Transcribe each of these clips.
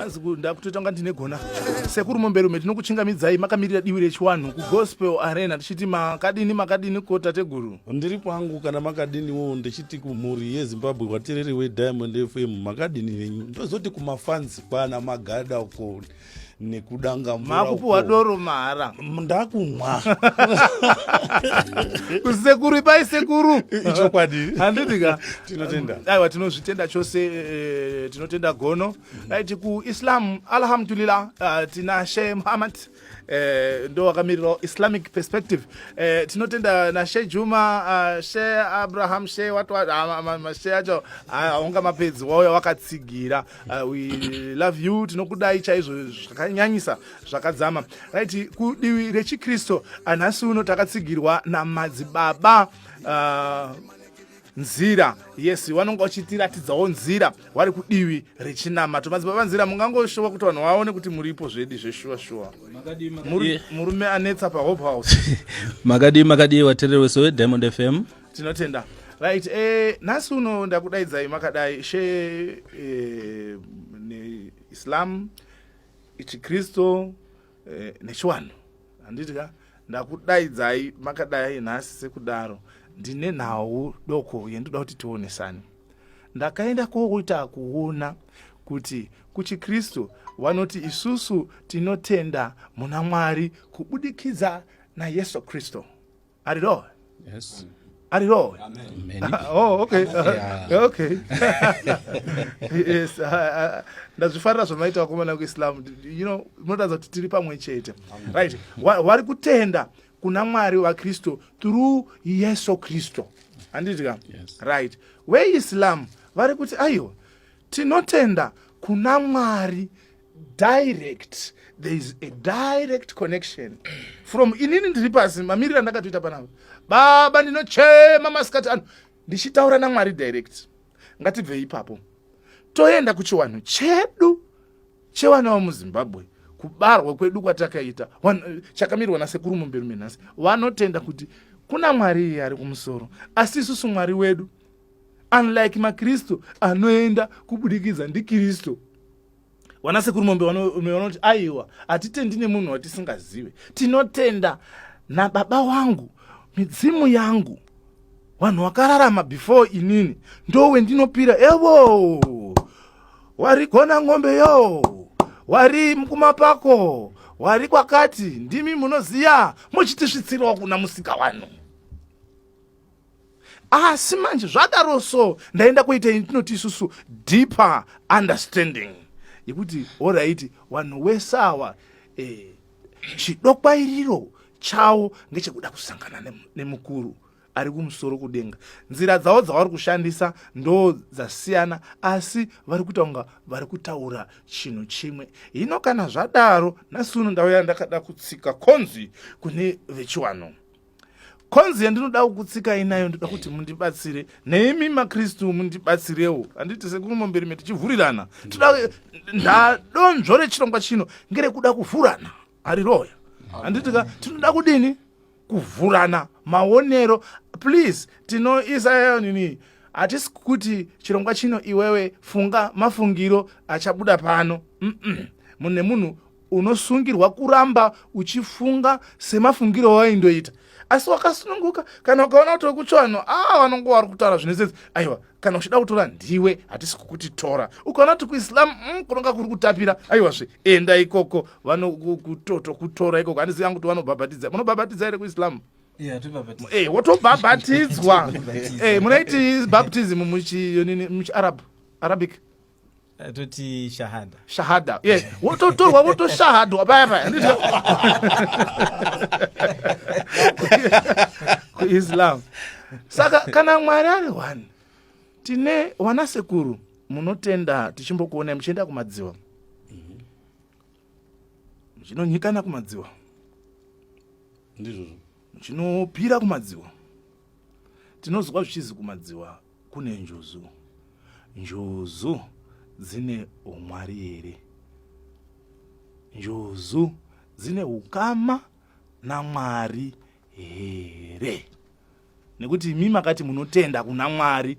Hanzi ndakutoita kunga ndine gona. Sekuru Momberume, tinokuchingamidzai makamirira divi rechiwanhu kuGospel Arena tichiti makadini makadini ko tateguru. Ndiri pangu kana makadiniwo, ndichiti kumhuri yeZimbabwe, vateereri veDiamond FM, makadini henyu? Ndozoti kumafans kwana Magada uko nekudanga mvura. Makupuwa doro mahara. Ndakumwa. Kusekuru, ipai sekuru. Ichokwadi. Handiti ka? Tinotenda. Aiwa, tinozvitenda chose, tinotenda gono. Right, kuIslam, alhamdulillah, tina Sheikh Muhammad, ndo wakamirirawo Islamic perspective. Tinotenda naShe Juma, She Abraham, She what what, mashe acho aunga mapedzi wauya wakatsigira. We love you, tinokudai chaizvo zvakanyanyisa zvakadzama. Right, kudivi rechiKristu nhasi uno takatsigirwa namadzibaba Nzira. Yes, vanonga vachitiratidzawo nzira vari kudivi rechinamato. Madzibaba Nzira, mungangoshuwa kuti vanhu vaone kuti muripo zvedi zveshuwa shuwa. Murume anetsa paHope House. Makadii, makadii vateereri wese weDiamond FM? Tinotenda. Right, nhasi uno ndakudaidzai makadai she neIslam, chiKristu, nechiwanhu, handiti ka? Ndakudaidzai makadai nhasi sekudaro, ndine nhau doko yendoda kuti tionesane. Ndakaenda koita kuona kuti kuchiKristu vanoti isusu tinotenda muna Mwari kubudikidza naYesu Kristu. Arirowe? Yes. Arirowe? Amen. Oh, okay. Yeah. Okay. Yes, ndazvifarira zvamaita vakomana kuIslam. Munoratidza kuti tiri pamwe chete. Right. Vari kutenda kuna Mwari waKristu through Yesu Kristu. Handiti ka? Yes. Right. WeIslam vari kuti aiwa, tinotenda kuna Mwari direct. There is a direct connection from inini ndiri pasi, mamiriro andakatoita panapa, baba ndinochema masikati ano ndichitaura naMwari direct. Ngatibvei ipapo toenda kuchiwanhu chedu chevana vemuZimbabwe, kubarwa kwedu kwatakaita, chakamirwa nasekuru Mumberume nhasi. Vanotenda kuti kuna Mwari iye ari kumusoro, asi isusu Mwari wedu, unlike maKristu anoenda kubudikidza ndiKristu, vanasekuru Mombe vanoti aiwa, hatitendi nemunhu watisingazive, tinotenda nababa wangu, midzimu yangu, vanhu vakararama before inini, ndowe ndinopira evo warigona ng'ombe yo wari mukumapako wari kwakati, ndimi munoziya muchitisvitsirawo kuna musika wanu. Asi manje zvadaro, so ndaenda kuita tinoti isusu deeper understanding yekuti alright, vanhu wese ava, chidokwairiro chavo ngechekuda kusangana nemukuru ari kumusoro kudenga. Nzira dzavo dzavari kushandisa ndo dzasiyana, asi vari kuita kunga vari kutaura chinhu chimwe. Hino kana zvadaro, nhasi uno ndauya ndakada kutsika konzi kune vechiwano. Konzi yandinoda kukutsikai nayo, ndoda kuti mundibatsire, neimi maKristu mundibatsirewo, handiti sekuru Momberime? Tichivhurirana. Toda ndadonzvo rechirongwa chino ngerekuda kuvhurana, hariroya, handiti ka? Tinoda kudini? Kuvhurana maonero. Please, tinoisa nini, hatisi kuti chirongwa chino iwewe funga mafungiro achabuda pano. Munhu nemunhu unosungirwa kuramba uchifunga semafungiro waindoita, asi wakasununguka kana ukaona kuti wekuchivanhu a vanonge vari kutaura zvine sense, aiwa, kana uchida kutora ndiwe, hatisi kukuti tora. Ukaona kuti kuIslam kunonga kuri kutapira, aiwazve, enda ikoko, vanokutotokutora ikoko. Handizivi yangu kuti vanobhabhatidza, munobhabhatidza here kuIslam? Wotobhabhatidzwa. Munoiti baptism muchiArab, Arabic? Toti shahada. Shahada, yeah. Wototorwa, wotoshahadwa paya paya, handiti kuIslam? Saka kana Mwari ari one, tine wanasekuru munotenda, tichimbokuonai muchienda kumadziwa, muchinonyikana kumadziwa. Ndizvozvo. Muchinopira kumadziwa. Tinozwa zvichizi kumadziwa kune njuzu. Njuzu dzine umwari here? Njuzu dzine ukama naMwari here? Nekuti imi makati munotenda kuna Mwari.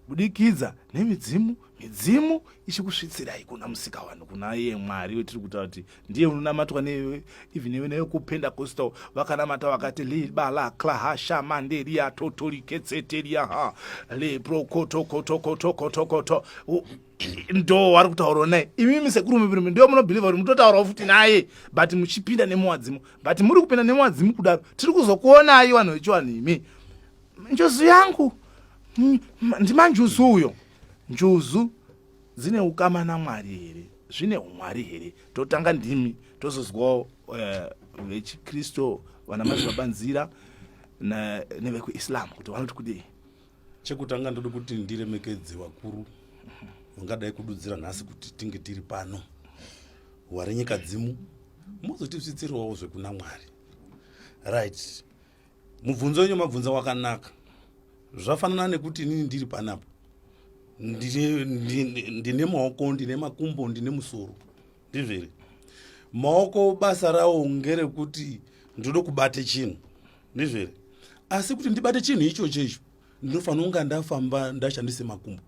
Budikidza nemidzimu, midzimu ichikusvitsirai kuna Musikavanhu, kuna iye Mwari wetiri kutaura kuti ndiye unonamatwa ne even nevekupendacostal vakanamata vakati libala klahasha manderia totoriketseteria ha leprokotokotokotokotokoto ndo wari kutaurawo naye. Imimi sekuru mupirimi ndio munobhilivha kuti mutotaurawo futi naye, but muchipinda nemuwadzimu, but muri kupinda nemuwadzimu kudaro tiri kuzokuonai vanhu vechivanhu imi. Njuzu yangu ndimanjuzu uyo. Njuzu dzine ukama naMwari here? Zvine umwari here? Totanga ndimi, tozozwawo vechikristu vana madzibaba Nzira nevekuislam kuti vanoti kudii. Chekutanga ndode kuti ndiremekedze vakuru vangadai kududzira nhasi kuti tinge tiri pano wari nyika dzimu mozotisvitsirawo zvekuna Mwari. Right, mubvunzo wenyu mabvunza wakanaka. Zvafanana nekuti inini ndiri panapa ndine maoko, ndine makumbo, ndine musoro, ndizvo here? Maoko basa rawo ngerekuti ndinoda kubate chinhu, ndizvo here? Asi kuti ndibate chinhu ichocho icho ndinofanira kunga ndafamba ndashandise makumbo,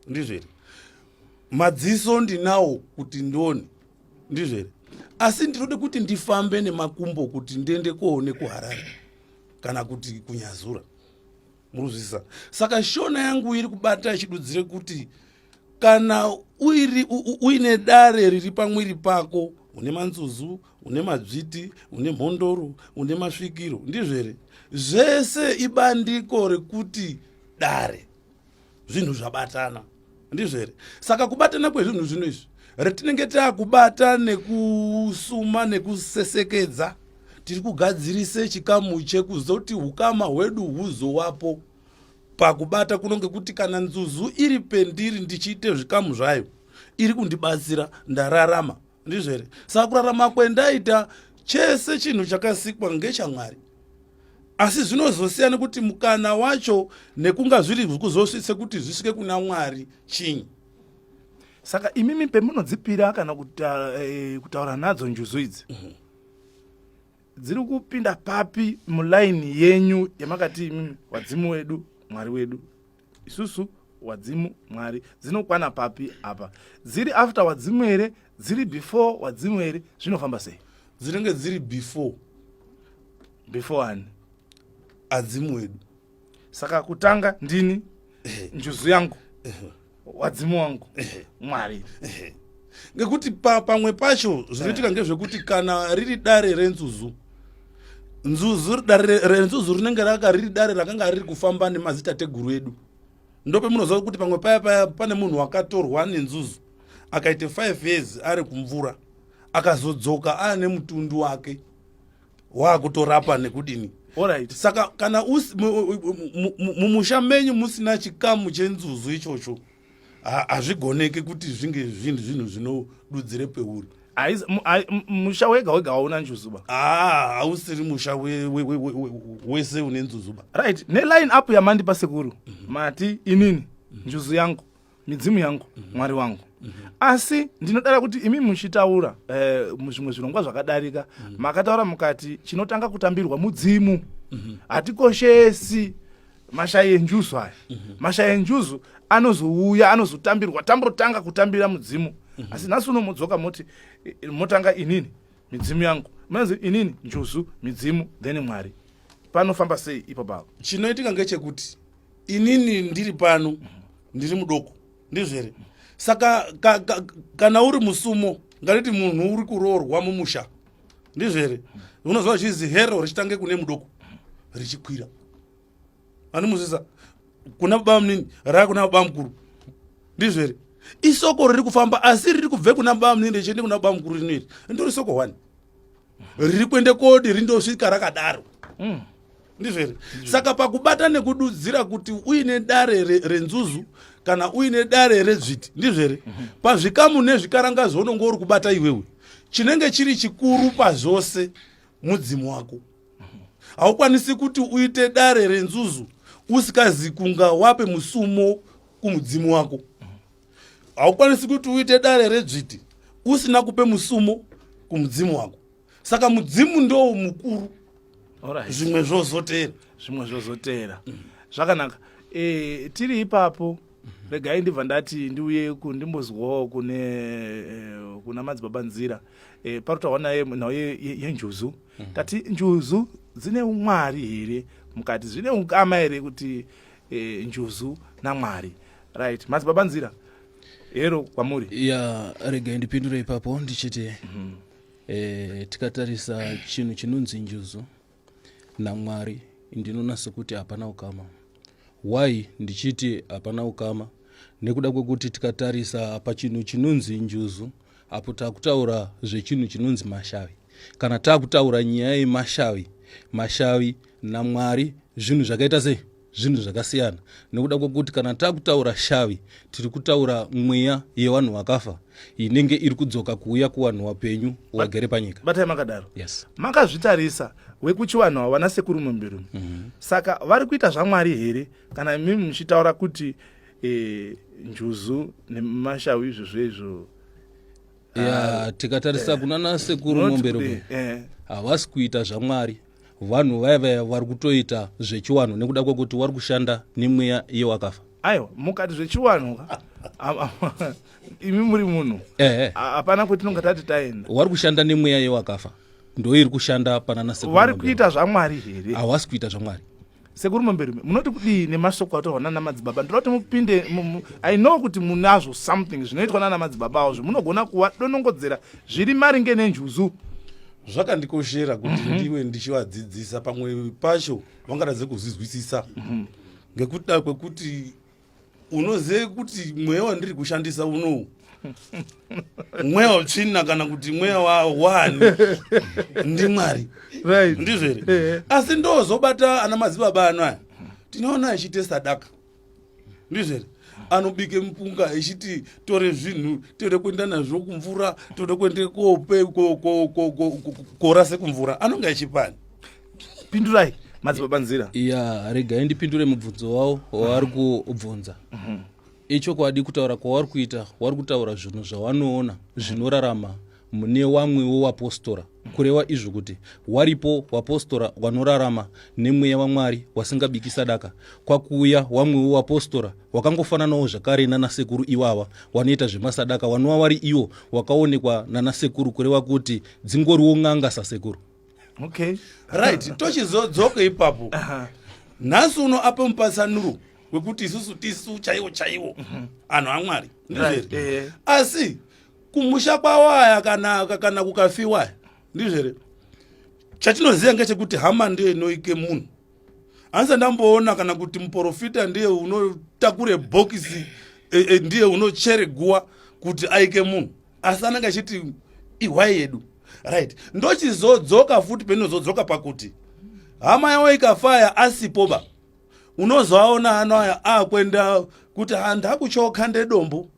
ndizvo here? Madziso ndinawo kuti ndione, ndizvo here? Asi ndinode kuti ndifambe nemakumbo kuti ndiende koone kuHarare kana kuti kuNyazura, muruzwisisa? Saka shona yangu iri kubata ichidudzire kuti kana uine dare riri pamwiri pako, une manzuzu, une madzviti, une mhondoro, une masvikiro, ndizvo here? Zvese ibandiko rekuti dare, zvinhu zvabatana, ndizvo here? Saka kubatana kwezvinhu zvino izvi retinenge taakubata nekusuma nekusesekedza, tiri kugadzirise chikamu chekuzoti ukama hwedu huzowapo pakubata kuno, ngekuti kana nzuzu iri pendiri ndichiite zvikamu zvayo, iri kundibatsira ndararama, ndizvo here? Saka kurarama kwendaita, chese chinhu chakasikwa ngechaMwari, asi zvinozosiyana kuti mukana wacho nekunga zviri kuzosvitse kuti zvisvike kuna Mwari chinyi. Saka imimi pemunodzipira kana kutaura nadzo njuzu idzi, dziri kupinda papi mulaini yenyu yamakati imimi wadzimu wedu, Mwari wedu, isusu wadzimu, Mwari? Dzinokwana papi apa? Dziri after wadzimu here? Dziri before wadzimu here? Zvinofamba sei? Dzinenge dziri before. Before ani? Adzimu wedu. Saka kutanga ndini, njuzu yangu, wadzimu wangu, Mwari. Ngekuti pamwe pacho zvinoitika ngezvekuti kana riri dare renzuzu, nzuzu, dare renzuzu rinenge raka riri dare rakanga riri kufamba nemazitateguru edu. Ndopemunoziva kuti pamwe paya paya pane munhu wakatorwa nenzuzu akaita 5 years ari kumvura, akazodzoka aane mutundu wake waakutorapa nekudini. Saka kana mumusha menyu musina chikamu chenzuzu ichocho, hazvigoneki kuti zvinge zvinhu zvinhu zvinodudzire peuri. Musha wega wega hauna njuzuba. Ah, hausiri musha wese une nzuzuba. Right, neline up yamandipa sekuru, mati inini, njuzu yangu, midzimu yangu, Mwari wangu. Asi ndinodara kuti imi muchitaura muzvimwe zvirongwa zvakadarika, makataura mukati chinotanga kutambirwa mudzimu. Hatikoshesi mashai enjuzu aya. Mashai enjuzu anozouya, anozotambirwa tambotanga kutambira mudzimu. Asi nhasi uno modzoka moti motanga inini, midzimu yangu, manzi inini, njuzu, midzimu, then Mwari. Panofamba sei ipo papo? Chinoitika ngechekuti inini ndiri pano ndiri mudoko, ndizvo here? Saka kana uri musumo, ngatiti munhu uri kuroorwa mumusha, ndizvo here? Unozwa zvizi hero richitange kune mudoko richikwira, animuzvisa kuna baba munini, raa kuna baba mukuru, ndizvo here? Isoko riri kufamba, asi riri kubve kuna baba munini richiende kuna baba mukuru rino iri ndori soko one riri kuende kodi rindosvika rakadaro. Ndizvo here? Saka pakubata nekududzira kuti uine dare renzuzu kana uine dare redzviti, ndizvo here? Pazvikamu nezvikaranga zvaunonge uri kubata iwewe, chinenge chiri chikuru pazvose mudzimu wako. Haukwanisi kuti uite dare renzuzu usikazi kunga wape musumo kumudzimu wako. Haukwanisi kuti uite dare redzviti usina kupe musumo kumudzimu wako. Saka mudzimu ndo mukuru, zvimwe zvozoteera. Zvimwe zvozoteera. Zvakanaka. E, tiri ipapo regai ndibva ndati ndiuye ndimbozwawo kune eh, kuna madzibaba nzira e, parutaurwa naye nhau yenjuzu Tati njuzu dzine umwari here mukati zvine ukama here kuti e, njuzu namwari right madzibaba nzira hero kwamuri ya regai ndipindure ipapo ndichiti mm -hmm. e, tikatarisa chinhu chinonzi njuzu namwari ndinoona sekuti hapana ukama why ndichiti hapana ukama nekuda kwekuti tikatarisa pachinhu chinonzi njuzu apo takutaura zvechinhu chinonzi mashavi kana takutaura nyaya yemashavi mashavi namwari zvinhu zvakaita sei zvinhu zvakasiyana nekuda kwekuti kana takutaura shavi tiri kutaura mweya yevanhu vakafa inenge iri kudzoka kuuya kuvanhu wapenyu wagere panyika batai makadaro yes makazvitarisa wekuchivanhu ava vana sekuru mumbirume mm -hmm. saka vari kuita zvamwari here kana imimi muchitaura kuti e, njuzu nemashawi izvozvo izvo ya ah, tikatarisa eh, kunana sekuru momberume eh. havasi kuita zvamwari vanhu vaya vaya vari kutoita zvechiwanhu nekuda kwekuti vari kushanda nemweya yewakafa aiwa mukati zvechiwanhu imi muri munhu hapana kwetinonga tati taenda wari kushanda nemweya yewakafa ndoiri kushanda panana sekuru vari kuita zvamwari here hawasi kuita zvamwari Sekuru Momberume, munoti kudii nemashoko ataurwa nana madzibaba? Ndoda kuti mupinde, I know kuti munazvo something zvinoitwa nana madzibaba avo zvemunogona kuvadonongodzera zviri maringe nenjuzu. Zvakandikoshera kuti mm -hmm. ndiwe ndichivadzidzisa pamwe pacho vangatadze kuzvizwisisa mm -hmm. ngekuda kwekuti unozive kuti mweya wandiri kushandisa unowu mweya wetsvina kana kuti mweya wani ndimwari right. ndizvo here eh. asi ndozobata ana madzibaba ano aya tinoona achiite sadaka ndizvo here anobike mupunga echiti tore zvinhu tode kuenda nazvo kumvura tode kuende korase kumvura anonge achipani pindurai madzibaba nzira ya regai ndipindure mubvunzo wavo wavari kubvunza mhm. ichokwadi kutaura kwavari kuita wari kutaura zvinhu zvawanoona zvinorarama mune wamwewo wapostora kureva izvo kuti waripo wapostora wanorarama nemweya wamwari wasingabiki sadaka kwakuuya wamwewo wapostora wakangofananawo zvakare nanasekuru iwawa wanoita zvemasadaka wanova wari iwo wakaonekwa nanasekuru kureva kuti dzingoriwo n'anga sasekuru okay right tochizodzoka ipapo nhasi uno ape mupatsanuro wekuti isusu tisu chaiwo chaiwo mhm. anhu amwari ndizvo here eh. asi kumusha kwavo aya kana kana kukafiwa aya ndizvo here chatinoziva ngechekuti hama ndiyo inoike munhu hanisa ndamboona kana kuti muprofita ndiye unotakure bhokisi e, e, ndiye unochere guwa kuti aike munhu asi anenge achiti ihwai yedu right ndochizodzoka futi pendinozodzoka pakuti hama yavo ikafaya asipo ba unozoaona ano aya akwenda kuti handakuchokande dombo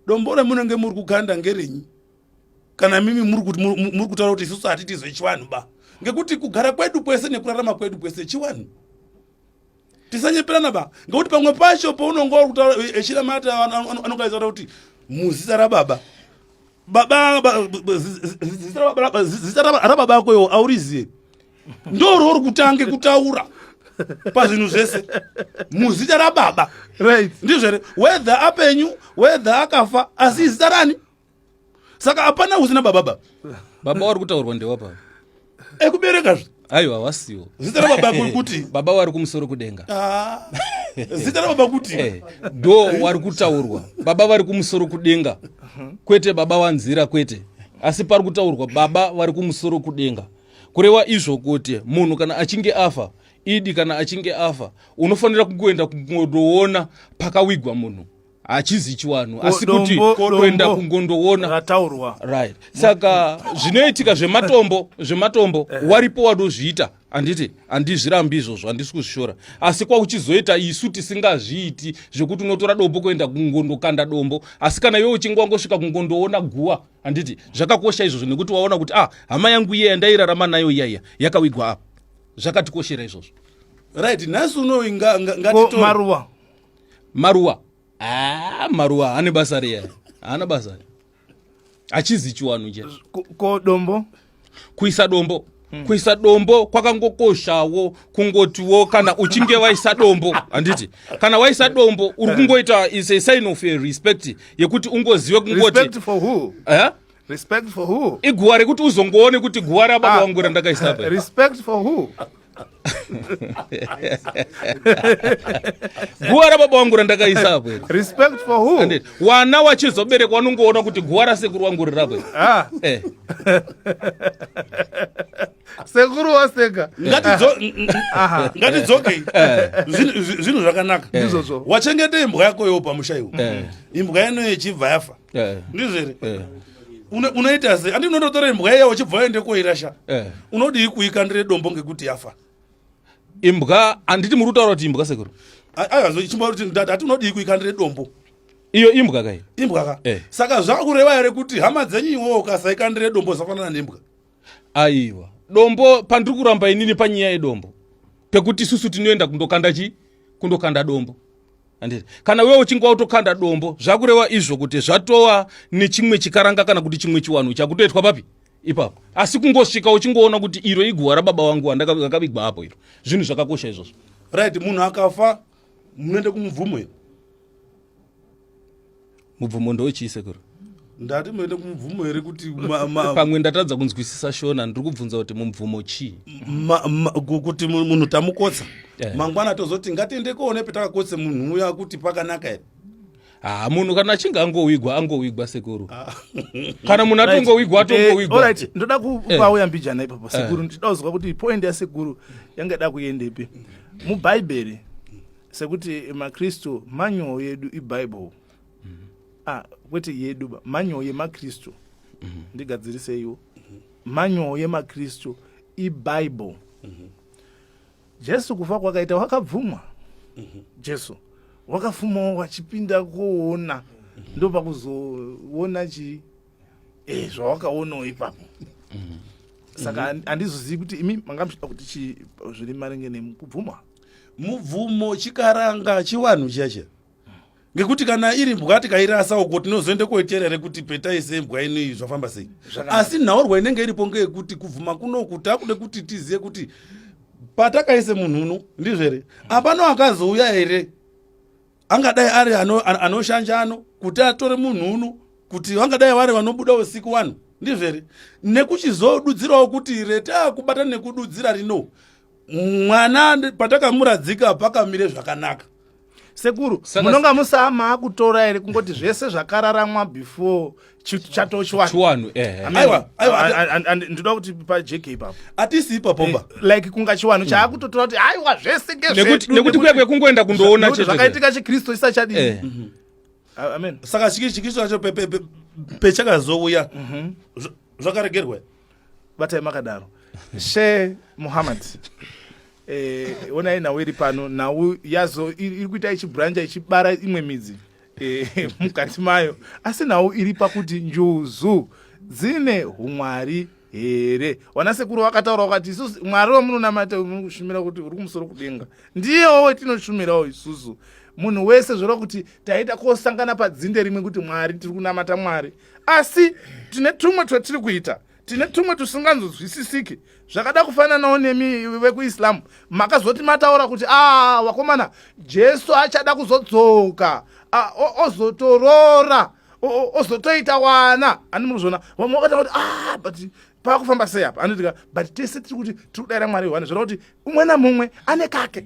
dombo remunenge muri kukanda ngerenyi kana mimi muri kutaura kuti isusu hatiti zvechivanhu ba ngekuti kugara kwedu kwese nekurarama kwedu kwese chivanhu tisanyeperana ba ngekuti pamwe pacho paunonga uri kutaura echinamata anonga achitaura kuti muzita rababa baba zita rababa ako iwo auriziye ndoro uri kutange kutaura pazvinhu zvese muzita rababa right ndizvo here whether apenyu whether akafa asi zita rani saka hapana usina baba baba baba wari kutaurwa ndewapa ekubereka zve aiwa wasiwo zita rababa kuti baba wari kumusoro kudenga ah, zita rababa kuti eh, ndo wari kutaurwa baba vari kumusoro kudenga kwete baba wanzira kwete asi pari kutaurwa baba vari kumusoro kudenga kurewa izvo kuti munhu kana achinge afa idi kana achinge afa unofanira kungoenda kungoona pakawigwa munhu hachizi chiwanhu asi kuti kuenda kungondoona rataurwa right saka zvinoitika zvematombo zvematombo eh. waripo wadozviita handiti handizvirambi izvozvo handisi kuzvishora asi kwakuchizoita isu tisingazviiti zvekuti unotora dombo kuenda kungondokanda dombo asi kana iwe uchinge wangosvika kungondoona guwa handiti zvakakosha izvozvo nekuti waona kuti ah hama yangu iye yandairarama nayo iyaiya yakawigwa apa zvakatikoshera izvozvo right nhasi unoyi ngatitomaruva maruwa ah, maruwa ane basa riya haana basa achizi chiwanhu che ko dombo kuisa dombo Kuisa dombo kwakangokoshawo, kungotiwo kana uchinge waisa dombo, handiti kana waisa dombo uri kungoita is a sign of a respect yekuti ungozive kungoti Respect for who? Eh? Respect for who? Iguva rekuti uzongoone kuti guva rababa Ah. wangu randakaisa apa. Respect for who? Guva rababa wangu randakaisa apo iri. Respect for who? Handiti wana wachizoberekwa wanongoona kuti guva rasekuru wangu rirapo iri. Ah, Eh. Sekuru waseka. Ngatidzokei. Zvinhu zvakanaka. Ndizvozvo. Wachengete imbwa yako iwo pamusha iwo, imbwa ino ichibva yafa, ndizvo here? Unoita sei? Andi unondotora imbwa iya uchibva waende koirasha? Unodii kuikandire dombo ngekuti yafa? Imbwa, handiti muri kutaura kuti imbwa, sekuru? Aiwa, chimboti ndati unodii kuikandire dombo? Iyo imbwa kai. Imbwa ka. Eh. Saka zvakureva here kuti hama dzenyu iwowo ukasaikandire dombo zvafanana nembwa? Aiwa, dombo pandiri kuramba inini panyaya yedombo pekuti isusu tinoenda kundokanda chi kundokanda dombo, handiti kana wewe uchinge wautokanda dombo zvakureva izvo kuti zvatova nechimwe chikaranga kana kuti chimwe chiwanhu chakutoitwa papi ipapo. Asi kungosvika uchingoona kuti iro iguva rababa vangu rakavigwa apo, iro zvinhu zvakakosha izvozvo. Right, munhu akafa munoende kumubvumo here? Mubvumo ndochii, sekuru? Ndati munoende kumubvumo here kuti Pamwe ndatadza kunzwisisa Shona. Ndiri kubvunza kuti mubvumo chii? Kuti munhu tamukotsa, mangwana tozoti ngatiende koone petakakotse munhu uya kuti pakanaka here? Ha, munhu kana achinge angowigwa, angowigwa, sekuru. Kana munhu atongowigwa, atongowigwa. Alright, ndoda kupauya mbijana ipapo, sekuru. Ndichida kuzwa kuti point yasekuru yanga kuendepi mubhaibheri, sekuti makristu manual yedu ibhaibheri. Ah, kwete yedu ba, manual yemakristu, ndigadziriseiwo, manual yemakristu ibhaibheri. Jesu kufa kwakaita wakabvumwa, Jesu wakafumawo wachipinda kuona, ndopakuzoona chi zvawakaonawo ipapo. Saka handizozivi kuti imi manga muchida kuti chi zviri maringe nemukubvuma. Mubvumo chikaranga chiwanhu chiya chiya, ngekuti kana iri mbwa tikairasa uko tinozoende koitera here kuti petaise imbwa inoi zvafamba sei? Asi nhaurwa inenge iripo ngeyekuti kubvuma kunoku takude kuti tizive kuti patakaise munhu uno, ndizvo here? Hapano akazouya here angadai ari anoshanja ano kuti atore munhu uno, kuti vangadai vari vanobuda usiku vanhu, ndizvo here? Nekuchizodudzirawo kuti reta kubata nekududzira rino mwana patakamuradzika pakamire zvakanaka. Sekuru, munonga musaa maakutora here kungoti zvese zvakararamwa before chatochiwana? Chiwanhu, ehe. Aiwa, aiwa, Ndinoda kuti pajeke ipapo. Hatisi ipapo ba. Like kunga chiwanhu chaakutotora kuti aiwa, zvese ngezvedu. Nekuti kuya kwekungoenda kundoona nekuti chete. Zvakaitika chikristu isachadii. Amen. Saka chikristu chacho pechakazouya zvakaregerwa. Batai makadaro, she Muhammad. Onai nhau iri pano, nhau yazo iri kuita ichibhuranja ichibara imwe midzi mukati mayo, asi nhau iri pakuti njuzu dzine umwari here? Wana sekuru vakataura vakati isusu Mwari wamunonamata, muri kushumira kuti uri kumusoro kudenga, ndiyewo wetinoshumirawo isusu. Munhu wese zvoreva kuti taita kosangana padzinde rimwe kuti Mwari, tiri kunamata Mwari, asi tine tumwe twatiri kuita, tine tumwe tusinganzozwisisiki zvakada kufananawo nemi vekuIslam. Makazoti mataura kuti a vakomana, Jesu achada kuzodzoka, ozotorora, ozotoita wana ani. Muri kuzviona, vamwe vakataura kuti a but pakufamba sei apa anoitika, but tese tiri kuti tiri kudaira Mwari wane. Zvoreva kuti umwe namumwe ane kake,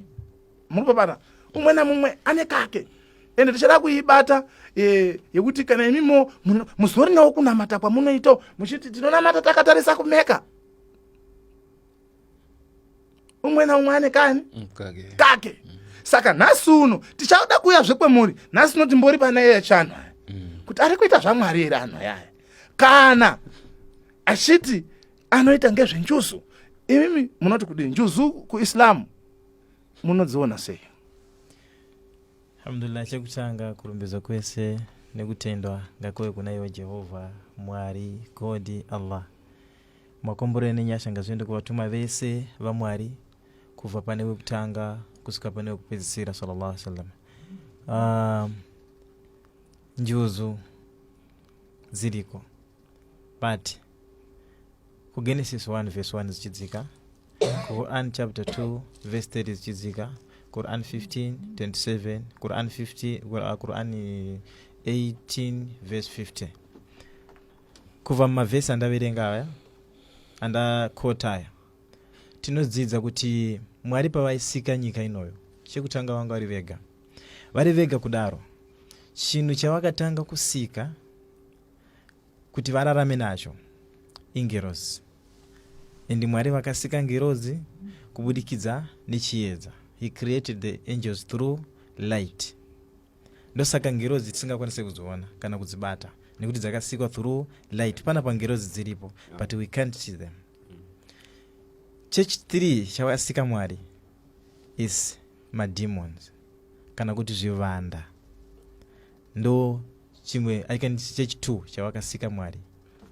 muri papana, umwe namumwe ane kake. Ende tichada kuibata yekuti kana imimo muzorinawo kunamata kwamunoitawo muchiti tinonamata takatarisa kuMeka, umwe naumwe ane kani? Kake. Kake. Saka nhasi uno tichada kuuya zvekwemuri. Nhasi uno timbori pana iye chanhu aya kuti ari kuita zvaMwari here anhu ayaya, kana achiti anoita ngezvenjuzu. Imimi munoti kudii? Njuzu kuIslam munodziona sei? Alhamdulillah, chekutanga kurumbidzwa kwese nekutendwa ngakuve kuna iwe Jehovha Mwari, God Allah. Makomborero nenyasha ngazviende kuvatumwa vese vaMwari, kubva pane wekutanga kusvika pane wekupedzisira, sallallahu alaihi wasallam. Njuzu dziriko, but Kugenesis 1 verse 1 zvichidzika, Quran chapter 2 verse 30 zvichidzika, Quran 15 27, Quran 50, Quran 18 verse 50. Kubva mumavhesi andaverenga aya, andakota aya, tinodzidza kuti Mwari pavaisika nyika inoyo, chekutanga vanga vari vega. Vari vega kudaro, chinhu chavakatanga kusika kuti vararame nacho ingirozi. And Mwari vakasika ngirozi kubudikidza nechiedza. He created the angels through light. Ndosaka ngirozi tisingakwanise kudziona kana kudzibata nekuti dzakasikwa through light. Panapa ngirozi dziripo but we can't see them. Church 3 chavasika Mwari is mademons kana kuti zvivanda. Ndo chimwe I can chechi 2 chavakasika Mwari.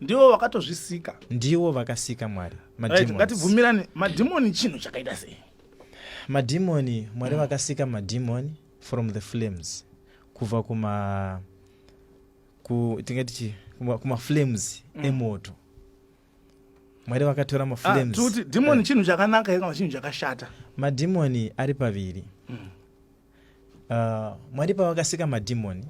Ndivo vakatozvisika. Ndivo vakasika Mwari. Right, ngatibvumirane madhimoni chinhu chakaita sei? Madhimoni Mwari vakasika madhimoni from the flames kubva kuma ku tingati chi kuma, kuma flames emoto. Mwari vakatora maflames. Ah, tuti dhimoni eh. chinhu chakanaka here kana chinhu chakashata? Madhimoni ari paviri. Mwari pavakasika madhimoni,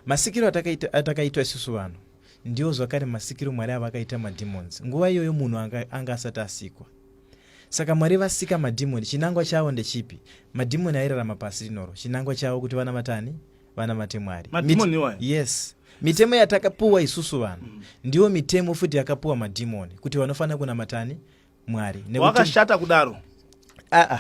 masikiro atakaitwa isusu vanhu ndiwo zvakare masikiro Mwari avakaita madhimons. Nguva iyoyo munhu anga, anga asati asikwa. Saka Mwari vasika madhimoni, chinangwa chavo ndechipi? Madhimoni airarama pasi rinoro, chinangwa chavo kuti vanamatani? Vanamate Mwari. Madhimoni iwayo? Yes. Mitemo yatakapuwa isusu vanhu ndiwo mitemo futi yakapuwa madhimoni kuti vanofanira kunamatani? Mwari. Nekuti wakashata kudaro. Aa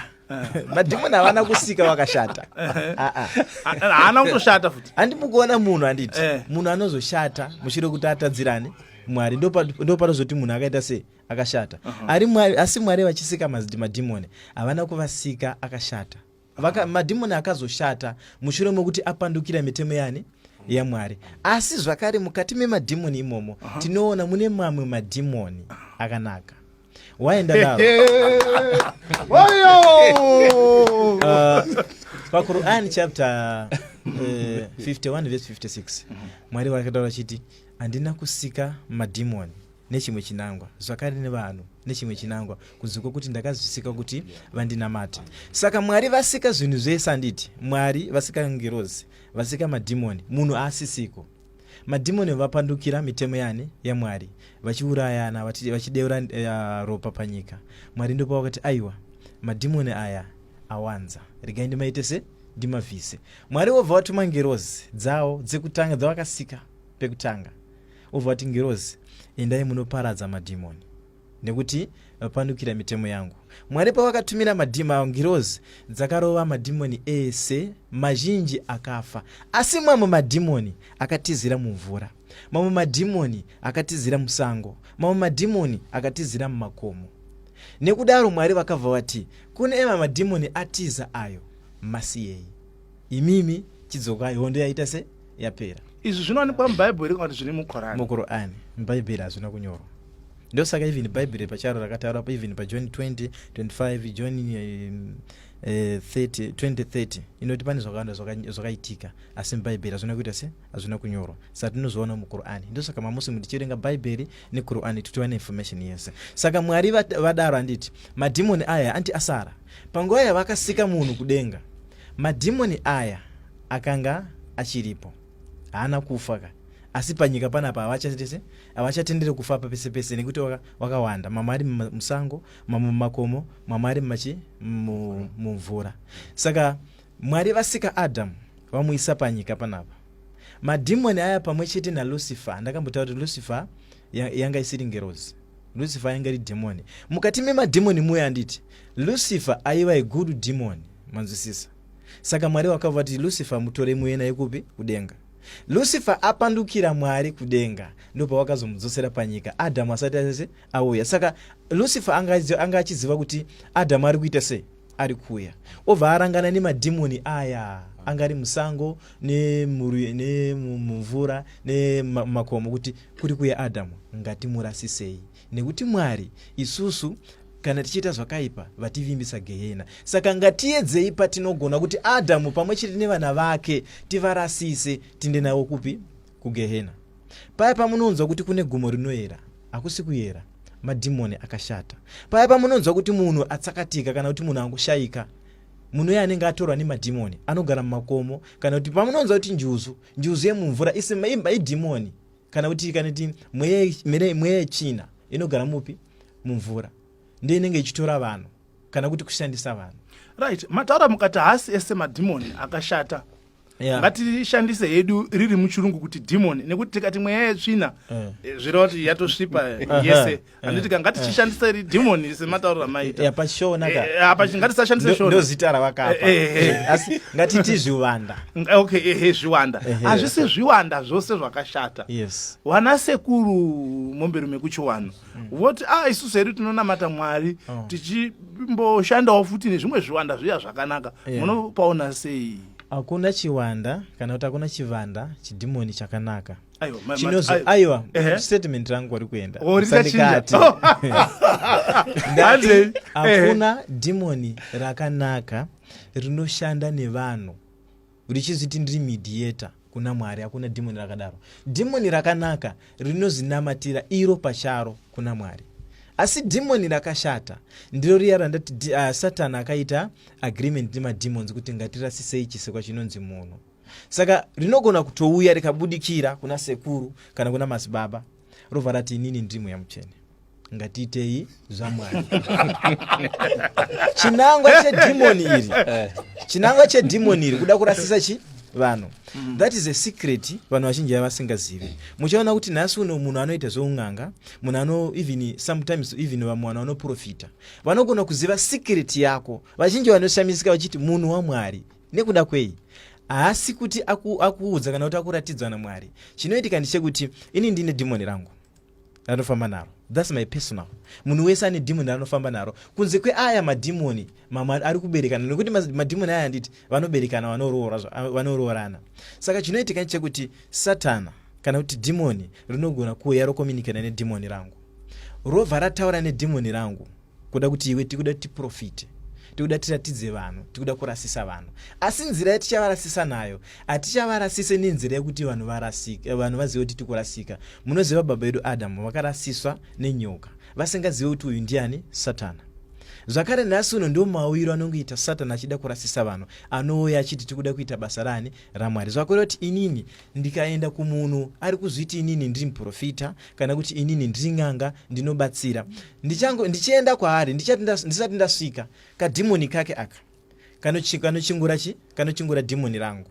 madhimoni havana kusika wakashata. Aa haana kutoshata futi. Handi mukuona munhu handiti munhu anozoshata mushure kuti atadzirane Mwari, ndopanozoti munhu akaita sei akashata. Ari Mwari, asi Mwari vachisika madhimoni havana kuvasika akashata. Madhimoni akazoshata mushure mekuti apandukira mitemo yani yaMwari. Asi zvakare mukati memadhimoni imomo tinoona mune mamwe madhimoni akanaka. Waenda naro paQuran chapter 51 verse 56 Mwari vakataura chiti handina kusika madhimoni nechimwe chinangwa, zvakare nevanhu nechimwe chinangwa kunze kwokuti ndakazvisika kuti vandinamate. Saka Mwari vasika zvinhu zvese handiti? Mwari vasika ngirozi, vasika madhimoni, munhu haasisiko. Madhimoni vapandukira mitemo yani yaMwari, vachiurayana, vachideura ropa panyika. Mwari ndopavakati aiwa, madhimoni aya awanza, regai ndimaite se ndimavhise. Mwari vobva vatuma ngirozi dzavo dzekutanga dzavakasika pekutanga. Obva vati ngirozi, endai munoparadza madhimoni nekuti vapandukira mitemo yangu. Mwari pavakatumira madhima ngirozi dzakarova madhimoni ese, mazhinji akafa. Asi mamwe madhimoni akatizira mumvura, mamwe madhimoni akatizira musango, mamwe madhimoni akatizira mumakomo. Nekudaro Mwari vakabva vati kune eva madhimoni atiza ayo, masiyei. Imimi chidzokai, hondo yaita se yapera. Izvi zvinowanikwa mubhaibheri kana kuti zviri mukorani? Mukorani. Mubhaibheri hazvina kunyorwa. Ndosaka even bhaibheri pacharo rakataura even paJohn 20 25, John 30 20 30 inoti pane zvakawanda zvakaitika asi mubhaibheri hazvina kuita se hazvina kunyorwa. Saka tinozviona muQur'an. Ndosaka maMuslim tichiverenga bhaibheri neQur'an titowana information yese. Saka Mwari vadaro handiti madhimoni aya anti asara panguva yavakasika munhu kudenga, madhimoni aya akanga achiripo, haana kufa ka. Asi panyika panapa havachatese havachatendere kufa pa pese pese nekuti wakawanda. Mamwe ari musango, mamwe mumakomo, mamwe ari machi mumvura. Saka Mwari vasika Adamu vamuisa panyika panapa. Madhimoni aya pamwe chete naLucifer, ndakambotaura kuti Lucifer yanga isiri ngerozi. Lucifer yanga iri dhimoni. Mukati memadhimoni muya handiti, Lucifer aiva a good demon, manzwisisa. Saka Mwari vakabva vati Lucifer mutore muye naye kupi? Kudenga. Lucifer apandukira Mwari kudenga, ndopavakazomudzosera panyika Adamu asati asese auya. Saka Lucifer anga achiziva kuti Adamu ari kuita sei? Ari kuuya. Obva arangana nemadhimoni aya anga ari musango nemumvura nemumakomo kuti kuri kuya Adamu, ngatimurasisei nekuti Mwari isusu kana tichiita zvakaipa vativimbisa gehena. Saka ngatiedzei patinogona kuti Adamu pamwe chete nevana vake tivarasise tinde navo kupi? Kugehena. Paya pamunonzwa kuti kune gomo rinoyera, hakusi kuyera. Madhimoni akashata. Paya pamunonzwa kuti munhu atsakatika kana kuti munhu angoshaika, munhu uye anenge atorwa nemadhimoni anogara mumakomo, kana kuti pamunonzwa kuti njuzu, njuzu yemumvura isi idhimoni, kana kuti kana kuti mweya yetsvina inogara mupi? Mumvura. Ndiyo inenge ichitora vanhu kana kuti kushandisa vanhu. Right, mataura mukati haasi ese madhimoni akashata. Yeah. Ngatishandise hedu riri muchirungu kuti demon, nekuti tikati mweya yetsvina, zvireva kuti yatosvipa yese. Handiti ka? Ngatichishandise ri demon sematauriro amaita. Yeah, pashona ka. Apa ngatisashandise shona. Ndo zita ravakapa. Asi ngatiti zviwanda. Okay, ehe, zviwanda. Hazvisi zviwanda zvose zvakashata. Yes. Wana sekuru momberume kuchiwano voti a isusu hedu tinonamata Mwari, tichimboshandawo futi nezvimwe zviwanda zviya zvakanaka. Munopaona sei? Hakuna chiwanda kana kuti hakuna chivanda chidhimoni chakanaka. Aiwa, Chinozo aiwa, statement rangu kwari kuenda. Oh, richachinja. Musandikati. Ndati Handei. hakuna dhimoni rakanaka rinoshanda nevanhu richizviti ndiri mediator kuna Mwari. Hakuna dhimoni rakadaro. Dhimoni rakanaka rinozinamatira iro pacharo kuna Mwari, asi dhimoni rakashata ndiro riya randati Satani akaita agreement nemademons kuti ngatirasisei chisikwa chinonzi munhu. Saka rinogona kutouya rikabudikira kuna sekuru kana kuna madzibaba, robva rati inini ndiri mweya mutsvene, ngatiitei zvaMwari. Chinangwa chedhimoni iri, chinangwa chedhimoni iri kuda kurasisa chi vanhu. That is a secret vanhu vazhinji vavasingazivi. Muchaona kuti nhasi uno munhu anoita zveun'anga, munhu ano even sometimes even vamwe vanhu vanoprofita vanogona kuziva secret yako. Vazhinji vanoshamisika vachiti munhu waMwari nekuda kwei haasi kuti akuudza kana kuti akuratidzwa naMwari. Chinoitika ndechekuti ini ndine dhimoni rangu ranofamba naro. That's my personal. Munhu wese ane dhimoni raanofamba naro kunze kweaya madhimoni mamwe ari kuberekana, nekuti madhimoni aya handiti vanoberekana, vanoroorana. Saka chinoitika ndechekuti Satana kana kuti dhimoni rinogona kuuya rokominikana nedhimoni rangu, robva rataura nedhimoni rangu kuda kuti iwe tikuda tiprofite, tikuda tiratidze vanhu, tikuda kurasisa vanhu. Asi nzira yatichavarasisa nayo, hatichavarasise nenzira yekuti vanhu varasike, vanhu vazive kuti tikurasika. Munoziva baba vedu Adamu vakarasiswa nenyoka vasingazive kuti uyu ndiani? Satana. Zvakare nhasi uno ndo mauyiro anongoita Satana achida kurasisa vanhu. Anouya achiti tikuda kuita basa rani? RaMwari. Zvakureva kuti inini ndikaenda kumunhu ari kuzviti inini ndiri muprofita kana kuti inini ndiri n'anga ndinobatsira, ndichango ndichienda kwaari, ndisati ndasvika, kadhimoni kake aka kanochingura chi kanochingura dhimoni rangu.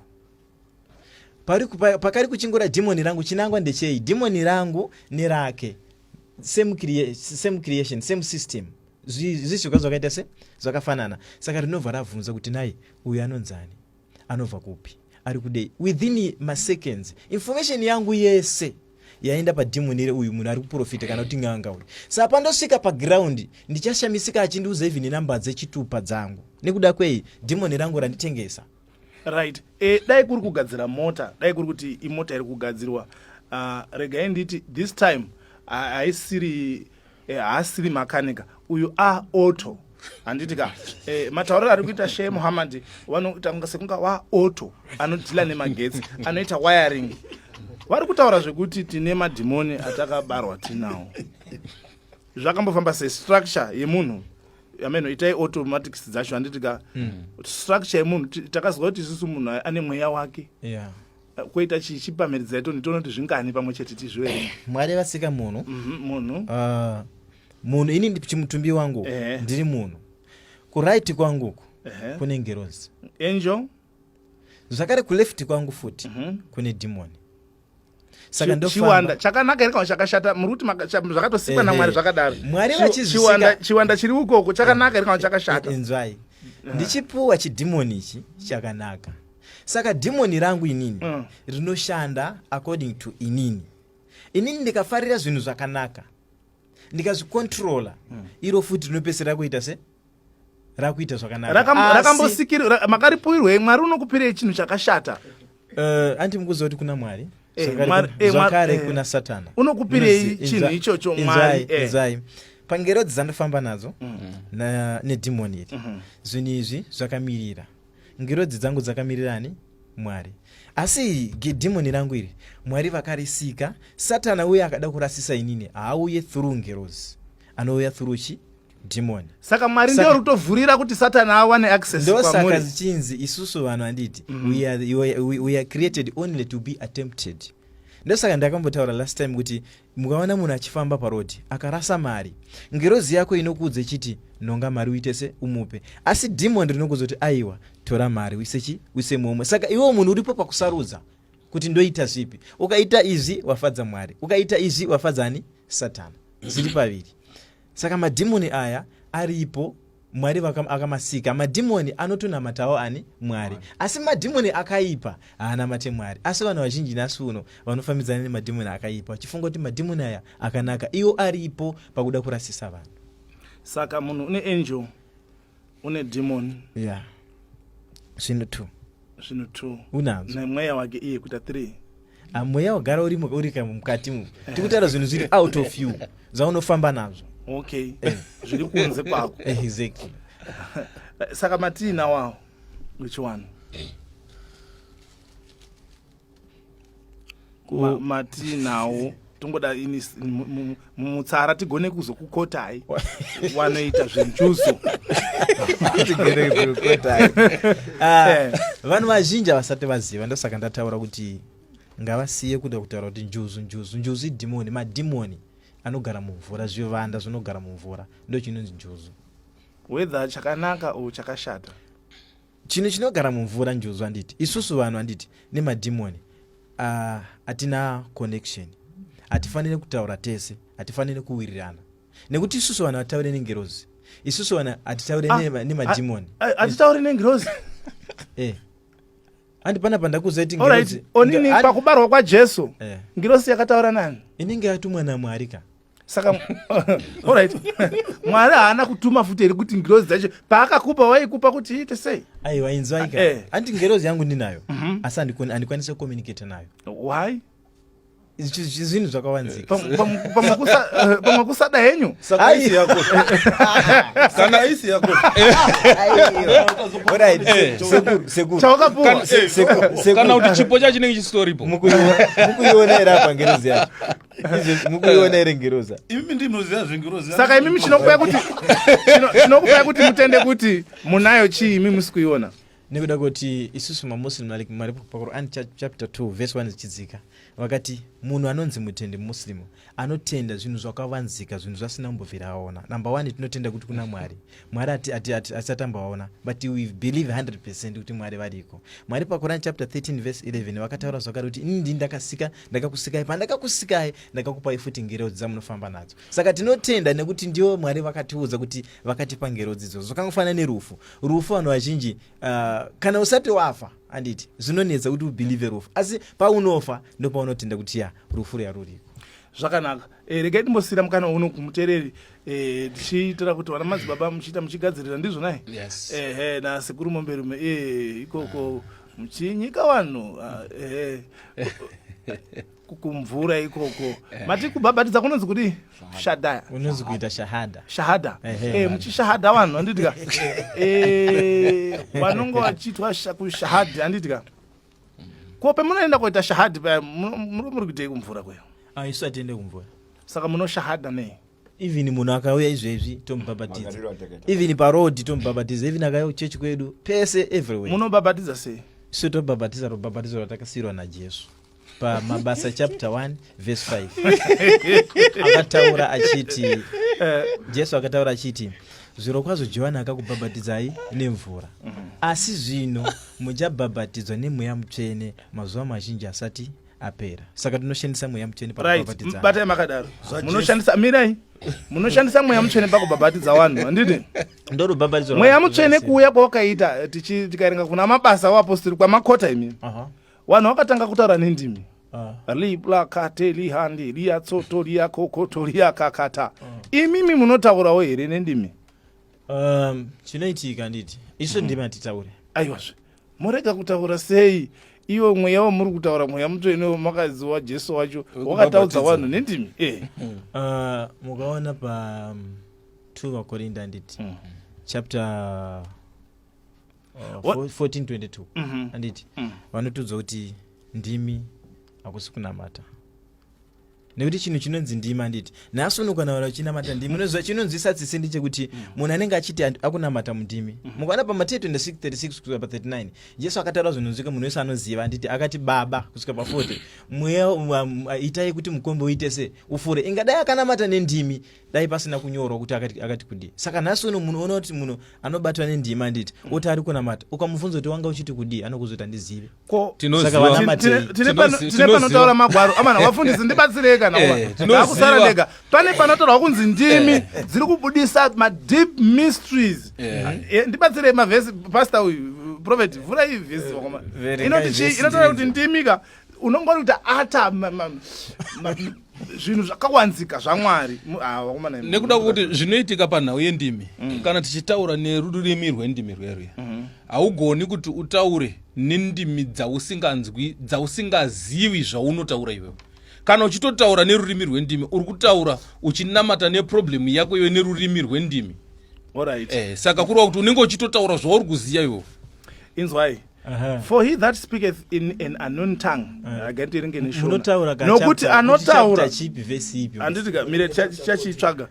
Pakari kuchingura dhimoni rangu, chinangwa ndechei? Dhimoni rangu nerake same, same creation, same system, zvisikwa zvakaita se zvakafanana. Saka rinobva rabvunza kuti nai uyu anonzani, anobva kupi, ari kudei? Within maseconds information yangu yese yaenda padhimoni re uyu munhu ari kuprofita kana kuti n'anga uyu. Saka pandosvika paground ndichashamisika achindiudza even namba dzechitupa dzangu. Nekuda kwei? Dhimoni rangu randitengesa. Right. Dai kuri kugadzira mota, dai kuri kuti imota iri kugadzirwa, regai nditi this time haisiri, haasiri makanika uyu, a auto, handiti ka? Matauriro ari kuita Shehe Muhammad vanoita kunga sekunga wa auto anodhila nemagetsi, anoita wiring. Vari kutaura zvekuti tine madhimoni atakabarwa tinawo. Zvakambofamba sei? Structure yemunhu ameno, itai automatics dzacho, handiti ka? Structure yemunhu, takazwa kuti isusu munhu ane mweya wake. Koita chipamhiridza itoni, tonoti zvingani pamwe chete tizviverenge. Mwari vasika munhu. Munhu. Munhu ini chimutumbi wangu, ndiri munhu. Kuright kwangu uku kune ngerozi, angel. Zvakare kuleft kwangu futi kune dhimoni. Saka ndofamba Chiwanda chakanaka here kana chakashata? Muri kuti zvakatosikwa naMwari zvakadaro. Mwari vachizvisika. Chiwanda chiri ukoko chakanaka here kana chakashata? Inzwai, ndichipuwa chidhimoni ichi chakanaka. Saka dhimoni rangu inini rinoshanda according to inini. Inini ndikafarira zvinhu zvakanaka, ndikazvikontrola, iro futi rinopedzisira kuita se rakuita zvakanaka. Rakambosikirwa, makaripuwirwei? Mwari unokupirei chinhu chakashata? Anti mukuziva kuti kuna Mwari, zvakare kuna Satana. Unokupirei chinhu ichocho Mwari? Inzwai, pangerodzi dzandofamba nadzo nedhimoni iri, zvinhu izvi zvakamirira ngirodzi dzangu dzakamirirani Mwari, asi dhimoni rangu iri Mwari vakarisika. Satana uye akada kurasisa inini haauye through ngerozi. Anouya through chi demon. Saka Mwari ndiye uri kutovhurira kuti Satani awane access Ndosaka kwamuri. zvichinzi isusu vanhu handiti we are created only to be attempted. Ndosaka ndakambotaura last time kuti mukaona munhu achifamba parodi akarasa mari, ngirozi yako inokuudza ichiti nhonga mari uite se umupe, asi demon rinokuudza kuti aiwa, tora mari uise chi uise muhomwe. Saka iwewo munhu uripo pakusarudza kuti ndoita zvipi. Ukaita izvi wafadza Mwari, ukaita izvi wafadza ani? Satani. Zviri paviri. Saka madhimoni aya aripo, Mwari akamasika. Madhimoni anotonamatawo ani? Mwari. Asi madhimoni akaipa haanamate Mwari. Asi vanhu vazhinji nhasi uno vanofambidzana nemadhimoni akaipa vachifunga kuti madhimoni aya akanaka, iwo aripo pakuda kurasisa vanhu. Saka munhu une angel, une demon. Yeah. Zvinhu two. Zvinhu two. Unazvo. Nemweya wake iye kuita three. Ah, mweya wagara uri uri mukati mu. Tikutaura zvinhu zviri out of you zvaunofamba nazvo. Okay. Zviri kunze kwako. Exactly. Saka matiina wawo which one? Matiinawo tongoda ini mutsara tigone kuzokukotai wanoita zvenjuzu. Tigone kuzokukotai. Ah, vanhu vazhinji havasati vaziva, ndosaka ndataura kuti ngavasiye kuda kutaura kuti njuzu, njuzu, njuzu idhimoni. Madhimoni anogara mumvura, zvivanda zvinogara mumvura ndo chinonzi njuzu. Whether chakanaka or chakashata, chinhu chinogara mumvura njuzu handiti isusu vanhu handiti nemadhimoni hatina connection, hatifaniri kutaura tese, hatifaniri kuwirirana, nekuti isusu vanhu hatitaure nengerozi, isusu vanhu hatitaure nemadhimoni. Hatitauri nengirozi. Handi pana pandakuudza kuti Alright, ngirozi onini pakubarwa kwaJesu ngirozi yakataura nani? Inenge yatumwa naMwari ka. Saka alright, Mwari haana kutuma futi here kuti ngirozi dzacho paakakupa waikupa kuti iite sei? Aiwa, inzwai ka. Handi ngerozi yangu ndinayo, asi handikwanisi kucommunicate nayo. Why? Zvinhu zvakawanzika. Pamwe kusada henyu. Saka isi yako kana isi yako. Alright, sekuru, sekuru. Chawakapuwa. Sekuru, sekuru. Kana kuti chipo chacho chinenge chistoripo. Mukuiona here apa ngerozi yacho? Izvo mukuiona here ngerozi? Imimi ndinoziva zvengirozi. Saka imimi chinokupai kuti mutende kuti munayo chii imi musi kuiona? Nekuda kuti isusu maMuslim, like mari paQuran chapter 2 verse 1 zichidzika, vakati munhu anonzi mutendi Muslim anotenda zvinhu zvakavanzika, zvinhu zvasina kumbobvira aona. Number 1, tinotenda kuti kuna Mwari. Mwari asati ambovaona, but we believe 100% kuti Mwari variko. Mwari paQuran chapter 13 verse 11 vakataura zvakare kuti ini ndini ndakasika, ndakakusikai, pandakakusikai ndakakupai futi ngerozi dzamunofamba nadzo. Saka tinotenda nekuti ndivo Mwari vakatiudza kuti vakatipa ngerozi idzodzo. Zvakangofanana nerufu. Rufu vanhu vazhinji, kana usati wafa handiti zvinonetsa kuti ubelieve rufu, asi paunofa ndopaunotenda kuti ya rufu ruya ruriko. Zvakanaka. Regai timbosiyira mukana uno kumuteereri, tichiitira kuti vana madzibaba muchiita muchigadzirira ndizvo nai? Yes. Ehe, nasekuru Momberume, ikoko muchinyika vanhu, ehe, kumvura ikoko. Mati kubhabhatidza kunonzi kudii? Shadaya. Unonzi kuita shahada. Shahada. Ehe. Muchishahada vanhu handiti ka? Vanonge vachiitwa kushahadi handiti ka? Ko pemunoenda kuita shahadi paya muri kuitei kumvura kweyo? Isu hatiende kumvura. Saka munoshahada nei? Even munhu akauya izvezvi tomubhabhatidza. Magariro atakaita. Even paroad tomubhabhatidza, even akauya kuchechi kwedu, pese everywhere. Munobhabhatidza sei? Isu tobhabhatidza rubhabhatidzo rwatakasiyirwa naJesu paMabasa chapter 1 verse 5. Akataura achiti, Jesu akataura achiti, zvirokwazvo Johani akakubhabhatidzai nemvura, asi zvino muchabhabhatidzwa nemweya mutsvene mazuva mazhinji asati apera. Saka tinoshandisa mweya mutsvene Right, pakubhabhatidza. batai makadaro. Munoshandisa, mirai. Munoshandisa mweya mutsvene pakubhabhatidza vanhu, handiti? Ndo rubhabhatidzo Mweya mutsvene kuuya kwawakaita, tikaerenga kuna Mabasa aApostori kwamakota imi. Vanhu vakatanga kutaura nendimi. Liplakate lihandi liyatsoto liyakokoto liyakakata. Imimi munotaurawo here nendimi? Chinoitika nditi isu ndimi hatitaure. Aiwazve, murega kutaura sei? Iwo mweya wamuri kutaura, mweya mutsvene wamakazi waJesu wacho wakataudza vanhu nendimi. Mukaona pa 2 vaKorinda handiti chapter What? 14:22 handiti vanotiudza kuti ndimi hakusi kunamata. Nekuti chinhu chinonzi ndimi, handiti? Nhasi uno kana vanhu vachinamata ndimi, unoziva chinonzwisa tsitsi ndechekuti munhu anenge achiti akunamata mundimi. Mukaona paMateo 26 36 kusvika pa39, Jesu akataura zvinonzwika, munhu wese anoziva, handiti? Akati Baba kusvika pa40, mweya itai kuti mukombe uite se ufure. Ingadai akanamata nendimi, dai pasina kunyorwa kuti akati, akati kudii. Saka nhasi uno munoona kuti munhu anobatwa nendimi, handiti, oti ari kunamata, ukamubvunza kuti wanga uchiti kudii, anokuzoti handizive. Ko Saka vanamatei? Tine panotaura magwaro amana vafundisi, ndibatsirei kana ndakusara ndega. Pane panotaurwa kunzi ndimi dziri kubudisa madeep mysteries. Ndibatsirei mavhesi, pastor uyu, prophet, vhurai vhesi vakoma. Verengai Inoti chii? vhesi. Inotaura kuti ndimi ka unongori kuti ata zvinhu zvakawanzika zvaMwari. Vakomana, Nekuda kwekuti zvinoitika panhau yendimi, kana tichitaura nerurimi rwendimi rweruya, haugoni kuti utaure nendimi dzausinganzwi, dzausingazivi zvaunotaura iwewe. Kana uchitotaura nerurimi rwendimi, uri kutaura uchinamata neproblemu yako iwe nerurimi rwendimi. Saka kureva kuti unenge uchitotaura zvauri kuziva iwewe. Inzwai. For he that speaketh in an unknown tongue, agatiringe neshona. Munotaura ka Nokuti chapter- kuti anotaura chapter chipi, vhesi ipi? Handiti ka, mire, chachitsvaga.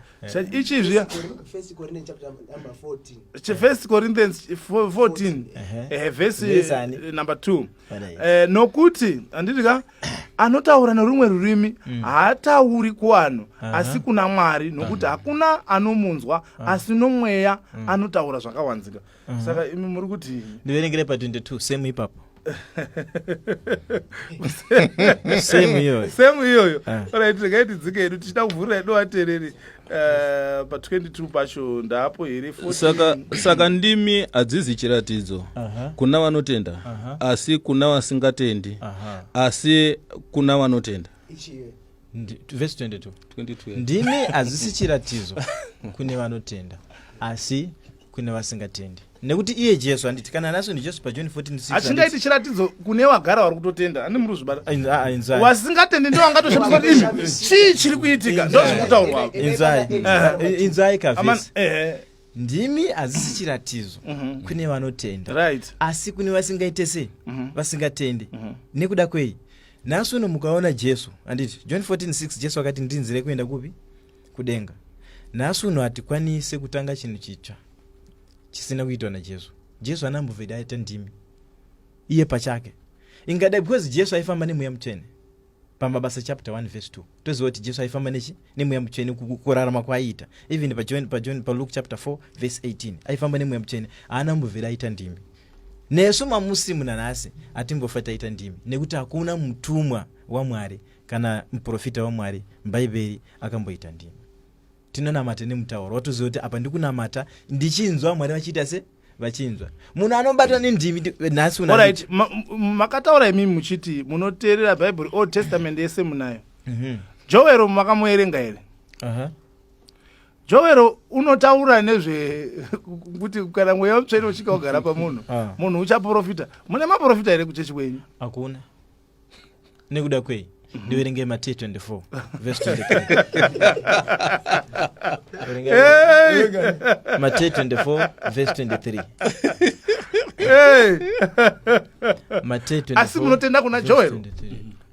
Ichi zviya. First Corinthians chapter number 14. First Corinthians 14, vhesi Vhesi ani? Number 2. Alright. Nokuti, handiti ka, anotaura nerumwe rurimi haatauri kuvanhu asi kuna Mwari, nokuti hakuna anomunzwa, asi nomweya anotaura zvakawanzika. Saka imi muri kuti Ndiverengere pa 22, same ipapo, same iyoyo. Same iyoyo. Ah. Alright, regai tidzike hedu tichida kuvhurira hedu vateereri. Pa 22 pacho ndapo here? 14. Saka ndimi hadzizi chiratidzo kuna vanotenda, asi kuna vasingatendi, asi kuna vanotenda. Ichiwe. Verse 22. 22. Ndimi hazvisi chiratidzo kune vanotenda, asi kune vasingatendi, nekuti iye Jesu, handiti, kana nhasi ndi Jesu paJohn 14 Hachingaiti chiratidzo kune wagara vari kutotenda, handi muri kuzvibata? Inzwai. Wasingatendi ndo wangatoshandiswa kuti imi chii chiri kuitika, ndo zviri kutaurwa. Inzwai, inzwai kavhesi. Ndimi hazisi chiratidzo kune vanotenda, asi kune vasingaite sei? Vasingatendi. Nekuda kwei? Nhasi uno mukaona Jesu, handiti, John 14:6, Jesu akati ndiri nzira yekuenda kupi? Kudenga. Nhasi uno hatikwanise kutanga chinhu chitsva chisina kuitwa naJesu. Jesu anambobveda aita ndimi iye pachake? Ingadai, because Jesu aifamba nemweya mutsvene. Pamabasa chapter 1 verse 2 toziva kuti Jesu aifamba nechi? Nemweya mutsvene kurarama kwaaiita. Even paJohn, paJohn, paLuke chapter 4 verse 18, aifamba nemweya mutsvene, haana mbobvera aita ndimi. Nesu mamuslimu nanhasi hatimbofa taita ndimi, nekuti hakuna mutumwa waMwari kana muprofita waMwari mubhaibheri akamboita ndimi. Tinonamata nemutauro watoziva kuti apa ndikunamata ndichinzwa Mwari vachiita se vachinzwa. Munhu anobatwa nendimi nhasi una Alright, makataura imimi muchiti munoteerera Bhaibheri, Old Testament yese munayo. Joero makamuerenga here? Aha. Joero unotaura nezve kuti kana mweya mutsvene uchika kugara pamunhu, munhu uchaprofita. Mune maprofita here kuchechi kwenyu? Hakuna. Nekuda kwei? Ndiverenge Mateo 24 verse 23. Hey! Mateo 24 verse 23. Hey! Mateo 24 Asi munotenda kuna verse Joel? 23.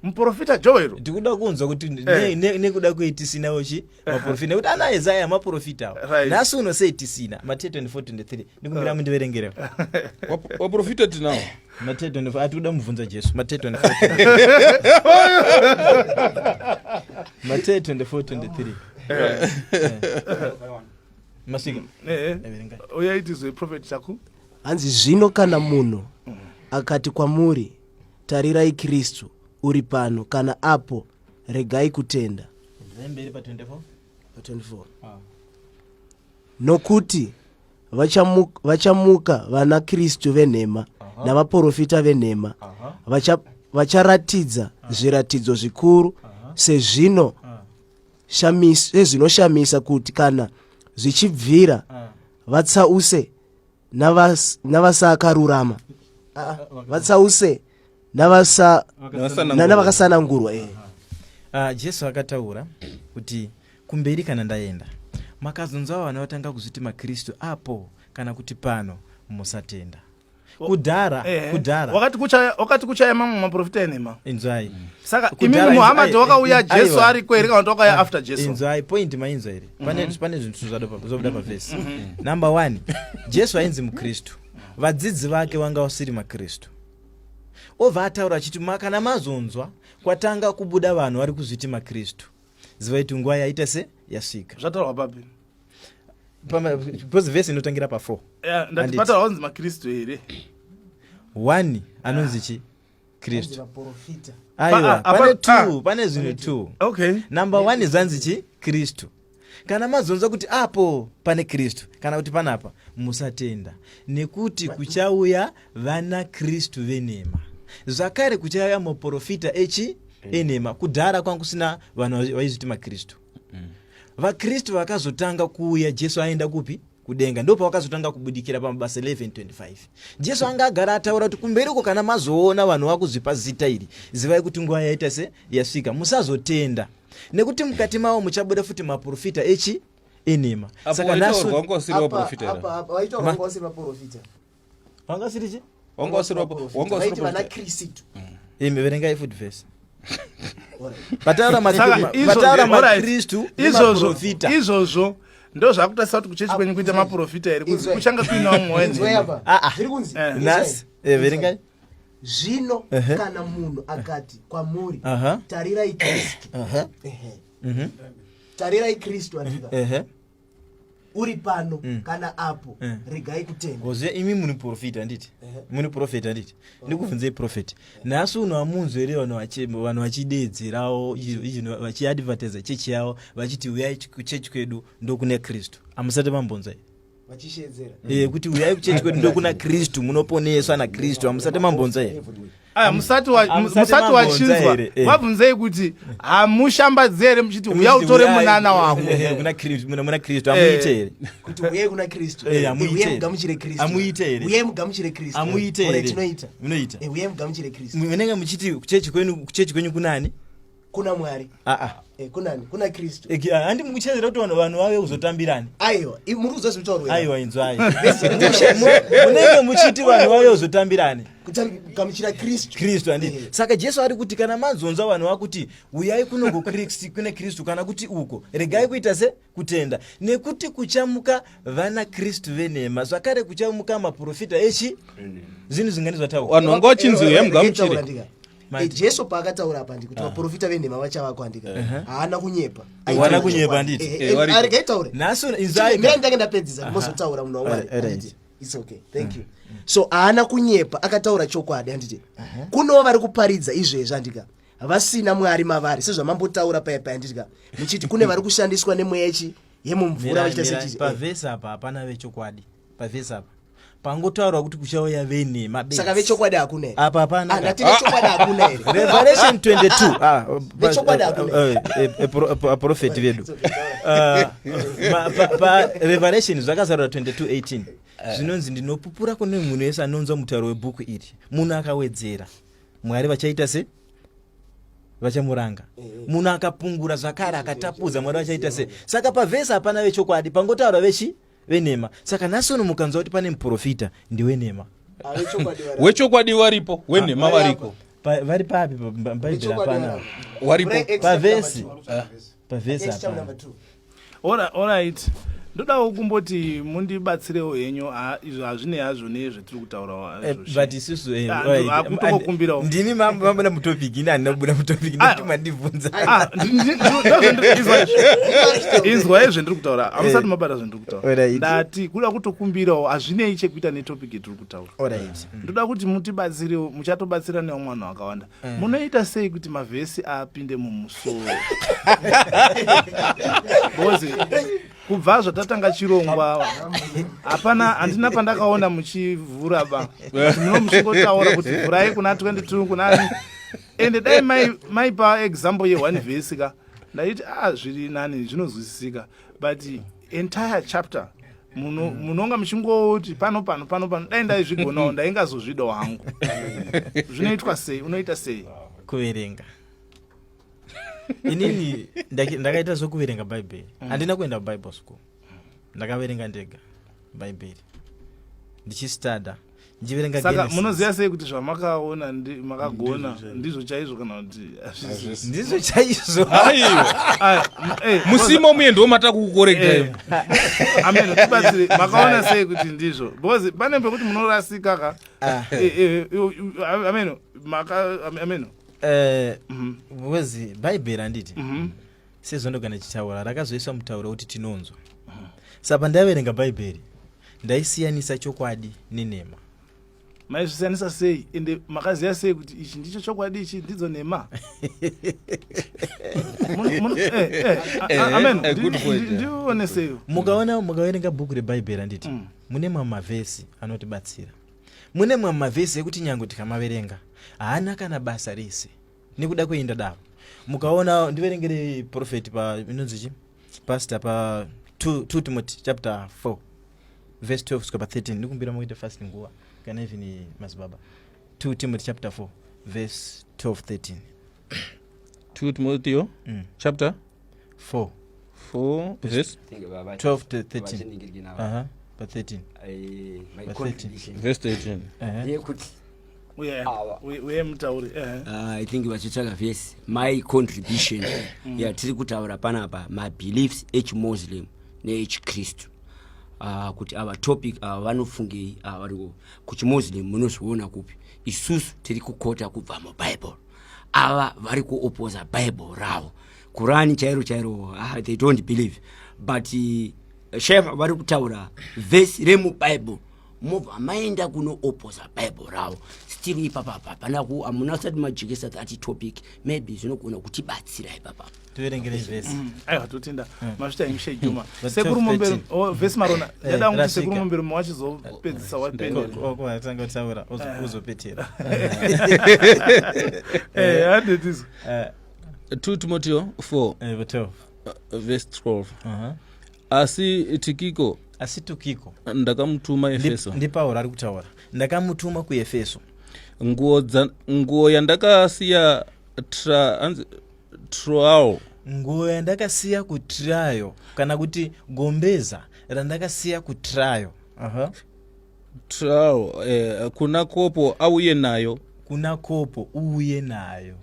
Muprofita Joero. Ndikuda kunzwa kuti nekuda kwei tisinawo chi maprofita, nekuti ana Isaya maprofita awo. Nhasi uno sei tisina? Mateo 24 23, ndikumbira mundiverengerewo. Waprofita tinawo. Mateo 24, ati kuda mubvunza Jesu. Mateo 24, Mateo 24 23. Masvika? Verengai. Uyaitizwe, prophet Chaku. Hanzi, zvino kana munhu akati kwamuri, "Tarirai, Kristu uri pano," kana, "Apo," regai kutenda. Enderai mberi pa 24. Pa 24, nokuti vachamuka vana Kristu venhema navaprofita venhema, vacharatidza zviratidzo zvikuru sezvinoshamisa, kuti kana zvichibvira vatsause navasakarurama. Vatsause navakasanangurwa. Ah, Jesu akataura kuti kumberi kana ndaenda, makazonzwa vana vatanga kuzviti maKristu, apo kana kuti pano, musatenda. Kudhara, Eh, kudhara. Wakati kuchaya, wakati kuchaya mamwe maprofita enhema. Inzwai. Saka Kudhara imi Muhammad wakauya Jesu aiwa. ariko here kana kuti wakauya after Jesu? Inzwai point mainzwa here? Pane pane zvinhu zvadopa zvobuda pavhesi. Number 1, Jesu ainzi muKristu. Vadzidzi vake vanga vasiri maKristu. Obva ataura achiti kana mazonzwa kwatanga kubuda vanhu vari kuzviti maKristu. Zivai kuti nguva yaita se yasvika. Zvataurwa papi? Because vhesi inotangira pa 4. Yeah, ndati Handiti. pataurwa kunzi maKristu here? 1 anonzi chi? Kristu. Vaprofita. Aiwa, pane 2, pane zvinhu 2. Okay. Number 1 zvanzi chi? Kristu. Kana mazonzwa kuti apo pane Kristu kana kuti panapa, musatenda, nekuti kuchauya vana Kristu venhema. Zvakare kuchauya maprofita echi enhema. Kudhara kwanga kusina vanhu vaizviti maKristu. VaKristu vakazotanga kuuya Jesu aenda kupi? Kudenga. Ndipo pavakazotanga kubudikira pamabasa 11:25. Jesu anga agara ataura kuti kumberi uko kana mazoona vanhu vakuzvipa zita iri, zivai kuti nguva yaita se yasvika. Musazotenda, nekuti mukati mavo muchabuda futi maprofita echi enhema. Apo Saka waitaurwa nhasi wanga usiri waprofita here? Apa vaitaurwa vanga vasiri vaprofita. Vanga usiri chi? Wanga usiri wanga usiri Vaiti vana waprofita. Kristu. Imi verengai futi verse. Vataura Saka vataura alright. maKristu Izvozvo nemaprofita. Izvozvo ndo zvakutarisa kuti kuchechi kwenyu kuita maprofita here, kuti Inzwai. kuchanga kuine vamwe Inzwai wenhema. apa. Ah, ah. Zviri kunzi. Eh. Inzwai. Nhasi verengai. Zvino kana munhu akati kwamuri, tarirai Kristu. Ehe. Tarirai Kristu andika. Uri pano kana apo, regai kutenda. Oziya imi muri profita handiti? Muri profeta handiti? Ndikubvunzei prophet. Nhasi uno hamunzwi here vanhu vanhu vachideedzerawo izvo vachiadvertise chechi yavo vachiti uyai kuchechi kwedu ndokune Kristu. Hamusati mambonzwa here? Vachishedzera. Kuti uyai kuchechi kwedu ndokuna Kristu, munoponeswa naKristu. Hamusati mambonzwa here? Aya, musati Hamusati musati mambonza wachinzwa here? Vabvunzei kuti hamushambadzi here muchiti uya utore Uyai- munana wako? Kuna Kristu, muna Kristu hamuite here? Kuti uyai kuna Kristu. Hamuite Uyai here? mugamuchire Kristu. Hamuite here? Uyai mugamuchire Kristu. Hamuite Alright, here? tinoita. Munoita. Uyai mugamuchire Kristu. Munenge muchiti kuchechi kwenyu kunani? Kuna Mwari. Ah, ah. Kunani? Kuna Kristu. Handi mukuchezera kuti vanhu vave kuzotambirani? Aiwa, muri kuzwa zvinotaurwa here? Aiwa, inzwai. Munenge muchiti vanhu vave kuzotambirani? Kugamuchira Kristu. Kristu handiti. Saka Jesu ari kuti kana mazonzwa vanhu vakuti uyai kuno kune Kristu kana kuti uko, regai kuita se kutenda, nekuti kuchamuka vana Kristu venhema, zvakare kuchamuka maprofita echi zvinhu zvingani zvataurwa. Vanhu vanga vachinzi uyai mugamuchire. Taura ndika. Mati. Jesu paakataura apa ndikuti vaprofita venhema chavako andika, haana kunyepa. Haana kunyepa, handiti? Variko. Regai taure. Nhasi inzwai. Mira ndange ndapedzisa, mozotaura munhu waMwari. Alright. Handiti? It's okay, thank you. So haana kunyepa, akataura chokwadi handiti? Kunowo vari kuparidza izvezvi handika, vasina Mwari mavari, sezvamambotaura paya paya handika, muchiti kune vari kushandiswa nemweya yechi yemumvura vachiita sechichi. Pavhesi apa hapana vechokwadi. Pavhesi apa pangotaurwa kuti kuchauya venhema bedzi. Saka vechokwadi hakuna here? Apa hapana. Ah, ndati vechokwadi hakuna here? Revelation 22. Ah, Vechokwadi hakuna. Aprofeti vedu. Ah, pa Revelation zvakazarura 22:18 zvinonzi, ndinopupura kune munhu wese anonzwa mutauro webhuku iri, munhu akawedzera, Mwari vachaita se vachamuranga, munhu akapungura zvakare akatapudza, Mwari vachaita se. Saka pavhesi hapana vechokwadi, pangotaura vechi venhema. Saka nhasi uno mukanzwa kuti pane muprofita, ndiwenhema. Ah, vechokwadi vari. Wechokwadi varipo, wenhema Vari variko. Vari papi? Bhaibheri Vechokwadi hapana. vari. Waripo. Vhurai Acts Pavhesi. chapter number 2. Pavhesi Acts chapter hapana. number 2. Alright, ndodawo kumboti mundibatsirewo henyu. Ah, izvo hazvinei hazvo nezvetiri kutaurawo. But isusu Ah, alright. hakutongokumbirawo. Ndimi mabuda mutopic, ini handina kubuda mutopic nekuti mandibvunza. Ah, inzwai zvendiri kutaura, hamusati mabata zvendiri kutaura. Ndati kuda kutokumbirawo, hazvinei chekuita netopic yetiri kutaura. Ndoda kuti mutibatsirewo, muchatobatsira nevamwe vanhu vakawanda. Munoita sei kuti mavhesi apinde mumusoro? Because kubva zvatatanga chirongwa hapana, handina pandakaona muchivhura ba. But muno muchingotaura kuti vhurai kuna 22 kunani, ende dai maipa example ye1 vhesi ka, ndaiti a zviri nani, zvinozwisisika. But entire chapter munonga muchingoti pano pano pano pano. Dai ndaizvigonawo, ndaingazozvidawo hangu. Zvinoitwa sei? Unoita sei? Kuverenga. Inini ndakaita zvokuverenga Bhaibheri. Handina kuenda kuBible school, ndakaverenga ndega Bhaibheri ndichistada. Ndichiverenga Saka Genesis. munoziva sei kuti zvamakaona makagona ndizvo chaizvo kana kuti hazvisi? Ndizvo chaizvo. Aiwa. Ai, Musimo muye ndiwo matakukukorekta. Amen, tibatsire. Makaona sei kuti ndizvo? Because pane pekuti munorasika ka. Ah. Amen, maka amen. Because bhaibheri handiti sezvandogana ndichitaura rakazoiswa mutauro wekuti tinonzwa. Saka pandaverenga bhaibheri ndaisiyanisa chokwadi nenhema. Maizvisiyanisa sei ende makaziva sei kuti ichi ndicho chokwadi ichi ndidzo nhema? Amen. Good point, yeah. Ndioneseiwo. Mukaona mukaverenga bhuku rebhaibheri handiti mune mamwe mavhesi anotibatsira. Mune mamwe mavhesi ekuti nyange tikamaverenga haana kana basa rese nekuda kweinda daro. Mukaona ndiverengere prophet pa inonzi chi pastor pa 2 Timothy chapter 4 verse 12 kusvika pa 13. Ndikumbira muite fast nguva kana even madzibaba. 2 Timothy chapter 4 verse 12 13. 2 Timothy chapter 4 4 verse 12 to 13. Aha, pa 13. My Pa 13. contribution verse 13. ndeyekuti Uye Awa. uye mutauri. I think vachitsvaga vhesi my contribution yatiri kutaura panapa mabeliefs echimuslim neechikristu, kuti ava topic ava vanofungei, ava vari kuchimuslim munozviona kupi. Isusu tiri kukota kubva mubible, ava vari kuopoza bible ravo, Kurani chairo chairo, they don't believe. But chef vari kutaura vhesi remubible, mobva maenda kunoopoza bible ravo. Still ipapapa hapana hamuna usati majekesa that topic. Maybe zvinogona kutibatsira ipapapa. Tiverengere vhesi. Aiwa, totenda, mazvita imushe Juma. But Sekuru 12, Mombero, 13. oh, vhesi marona. Ndada kuti Rasvika. sekuru Mombero wachizopedzisa wapendera. Tanga kutaura uzopetera. Handetizo. 2 Timothy 4 12. Verse 12. Asi Tikiko Asi Tukiko ndakamutuma Efeso. NdiPauro ari kutaura. Ndakamutuma kuEfeso. Nguo yandakasiya anzi Troao. Nguo yandakasiya kuTrayo, kana kuti gombeza randakasiya kuTrayo. Trao kuna Kopo auye nayo. Kuna Kopo uuye nayo.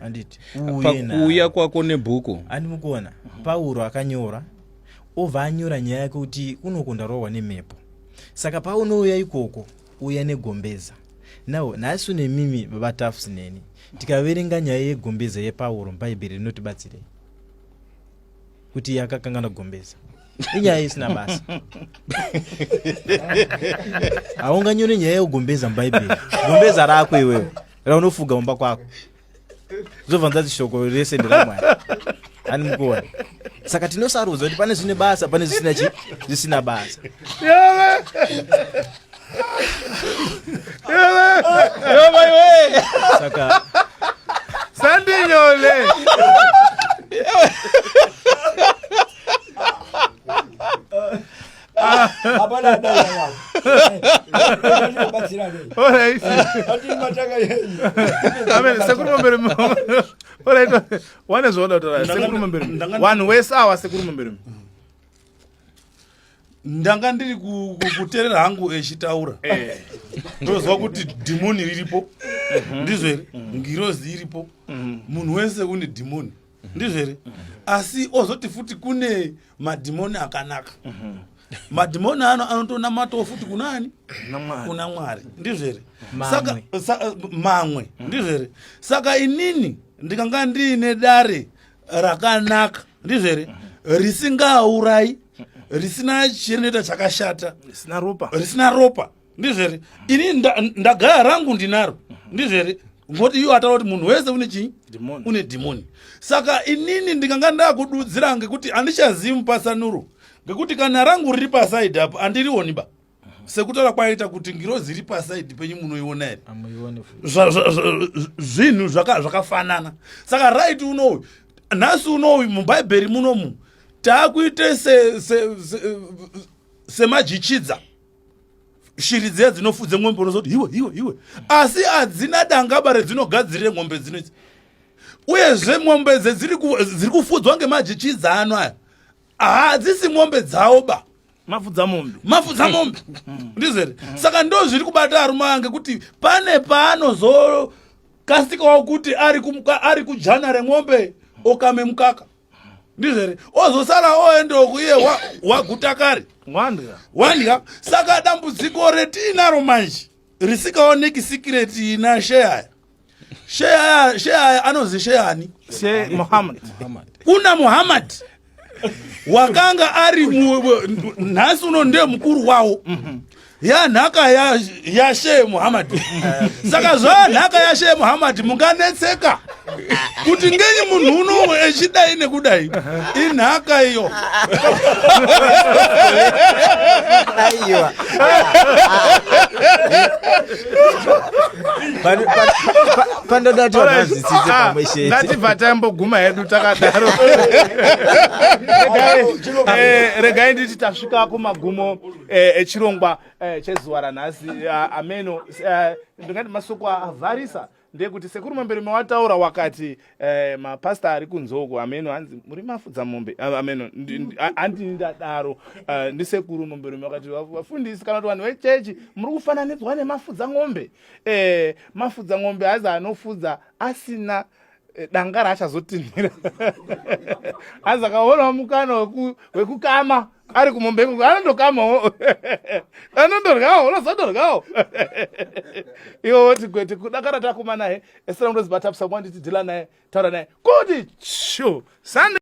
Handiti uuye Pakuuya nayo. kwako nebhuku. Andimukuona Pauro akanyora, obva anyora nyaya yake kuti kunoku ndarohwa nemhepo, saka paunouya ikoko uya negombeza. Now nhasi nemimi baba Tafs neni tikaverenga nyaya yegombeza yePauro mubhaibheri, rinotibatsirei kuti yakakangana gombeza? Inyaya isina basa. Haunganyori nyaya yekugombeza mubhaibheri. Gombeza rako iwewe raunofuga mumba kwako, zobva nzati shoko rese nderamwari. Ani mukuona? Saka tinosarudza kuti pane zvine basa, pane zvisina chi zvisina basa. Saka Sandinyole. Hapana adai batsira. Alright. Matanga yenyu. Amen. Sekuru Mombero. Alright. Wane zvaoda kutaura. Sekuru Mombero. Vanhu wese awa sekuru Mombero. Ndanga ndiri kuteerera hangu echitaura. Ndozwa kuti dhimoni riripo, ndizvo here? Ngirozi iripo, munhu wese une dhimoni, ndizvo here? Asi ozoti futi kune madhimoni akanaka. Madhimoni ano anotonamatawo futi kuna ani? Namwari. Kuna Mwari, ndizvo here? Mamwe. Saka mamwe, ndizvo here? Saka inini ndikanga ndiine dare rakanaka, ndizvo here, risingaurayi, risina chirinoita chakashata, Isina ropa. Risina ropa, ndizvo here? Ini ndagaya rangu ndinaro, ndizvo here? Ngoti iwo ataura kuti munhu wese une chii? Dhimoni. Une dhimoni. Saka inini ndikanga ndakududzira ngekuti handichazivi mupasanuro, ngekuti kana rangu riri pasaidhi apo handirioni ba, sekutaura kwaita kuti ngirozi iri pasaidhi penyu munoiona here? Amuione futi. Zvinhu zvakafanana. Saka right, unoyu nhasi unoyu mubhaibheri munomu taakuite semajichidza shiri dziya dzinofudze ng'ombe. Unozoti iwe iwe iwe, asi hadzina dangaba redzinogadzirire ng'ombe dzinoidzi. Uyezve ng'ombe dziri kufudzwa ngemajichidza ano aya hadzisi ng'ombe dzavo ba. Mafudza mombe. Mafudza mombe. Ndizvo here? Saka ndo zviri kubata arume aya ngekuti pane paanozokasikawo kuti ari ari kujana remombe okame mukaka. Ndizvo here? Ozosara oendawo kuiye waguta kare. Wandya. Wandya. Saka dambudziko retiinaro manje risikaoneki secret ina sheyaya. Sheyaya, sheyaya anozi sheyani? She Muhammad. Kuna Muhammad wakanga ari nhasi uno ndiye mukuru wawo. Ya nhaka ya She Muhammad. Saka zva nhaka ya She Muhammad munganetseka kuti ngenyi munhu uno echidai nekudai inhaka iyo. Aiwa. Panoda kuti vanhu vanzwisise pamwe chete. Ngatibva tamboguma hedu takadaro. Regai nditi tasvika kumagumo echirongwa chezuva ranhasi. Ameno ndingati masoko avharisa ndeyekuti sekuru Mamberume wataura wakati mapasta ari kunze uko ameno hanzi muri mafudza mombe. Ameno handini ndadaro. Ndisekuru Mamberume wakati vafundisi kana kuti vanhu vechechi muri kufananidzwa nemafudza ng'ombe. Mafudza ng'ombe hazi anofudza asina danga raachazotinhira. Hazi akaonawo mukana wekukama ari kumombe ikoko anondokamawo anondoryawo unozondoryawo iwo woti gwete kudakara takuma naye esera undozibatapisa kwanditi dhila naye taura naye kuti shu sande.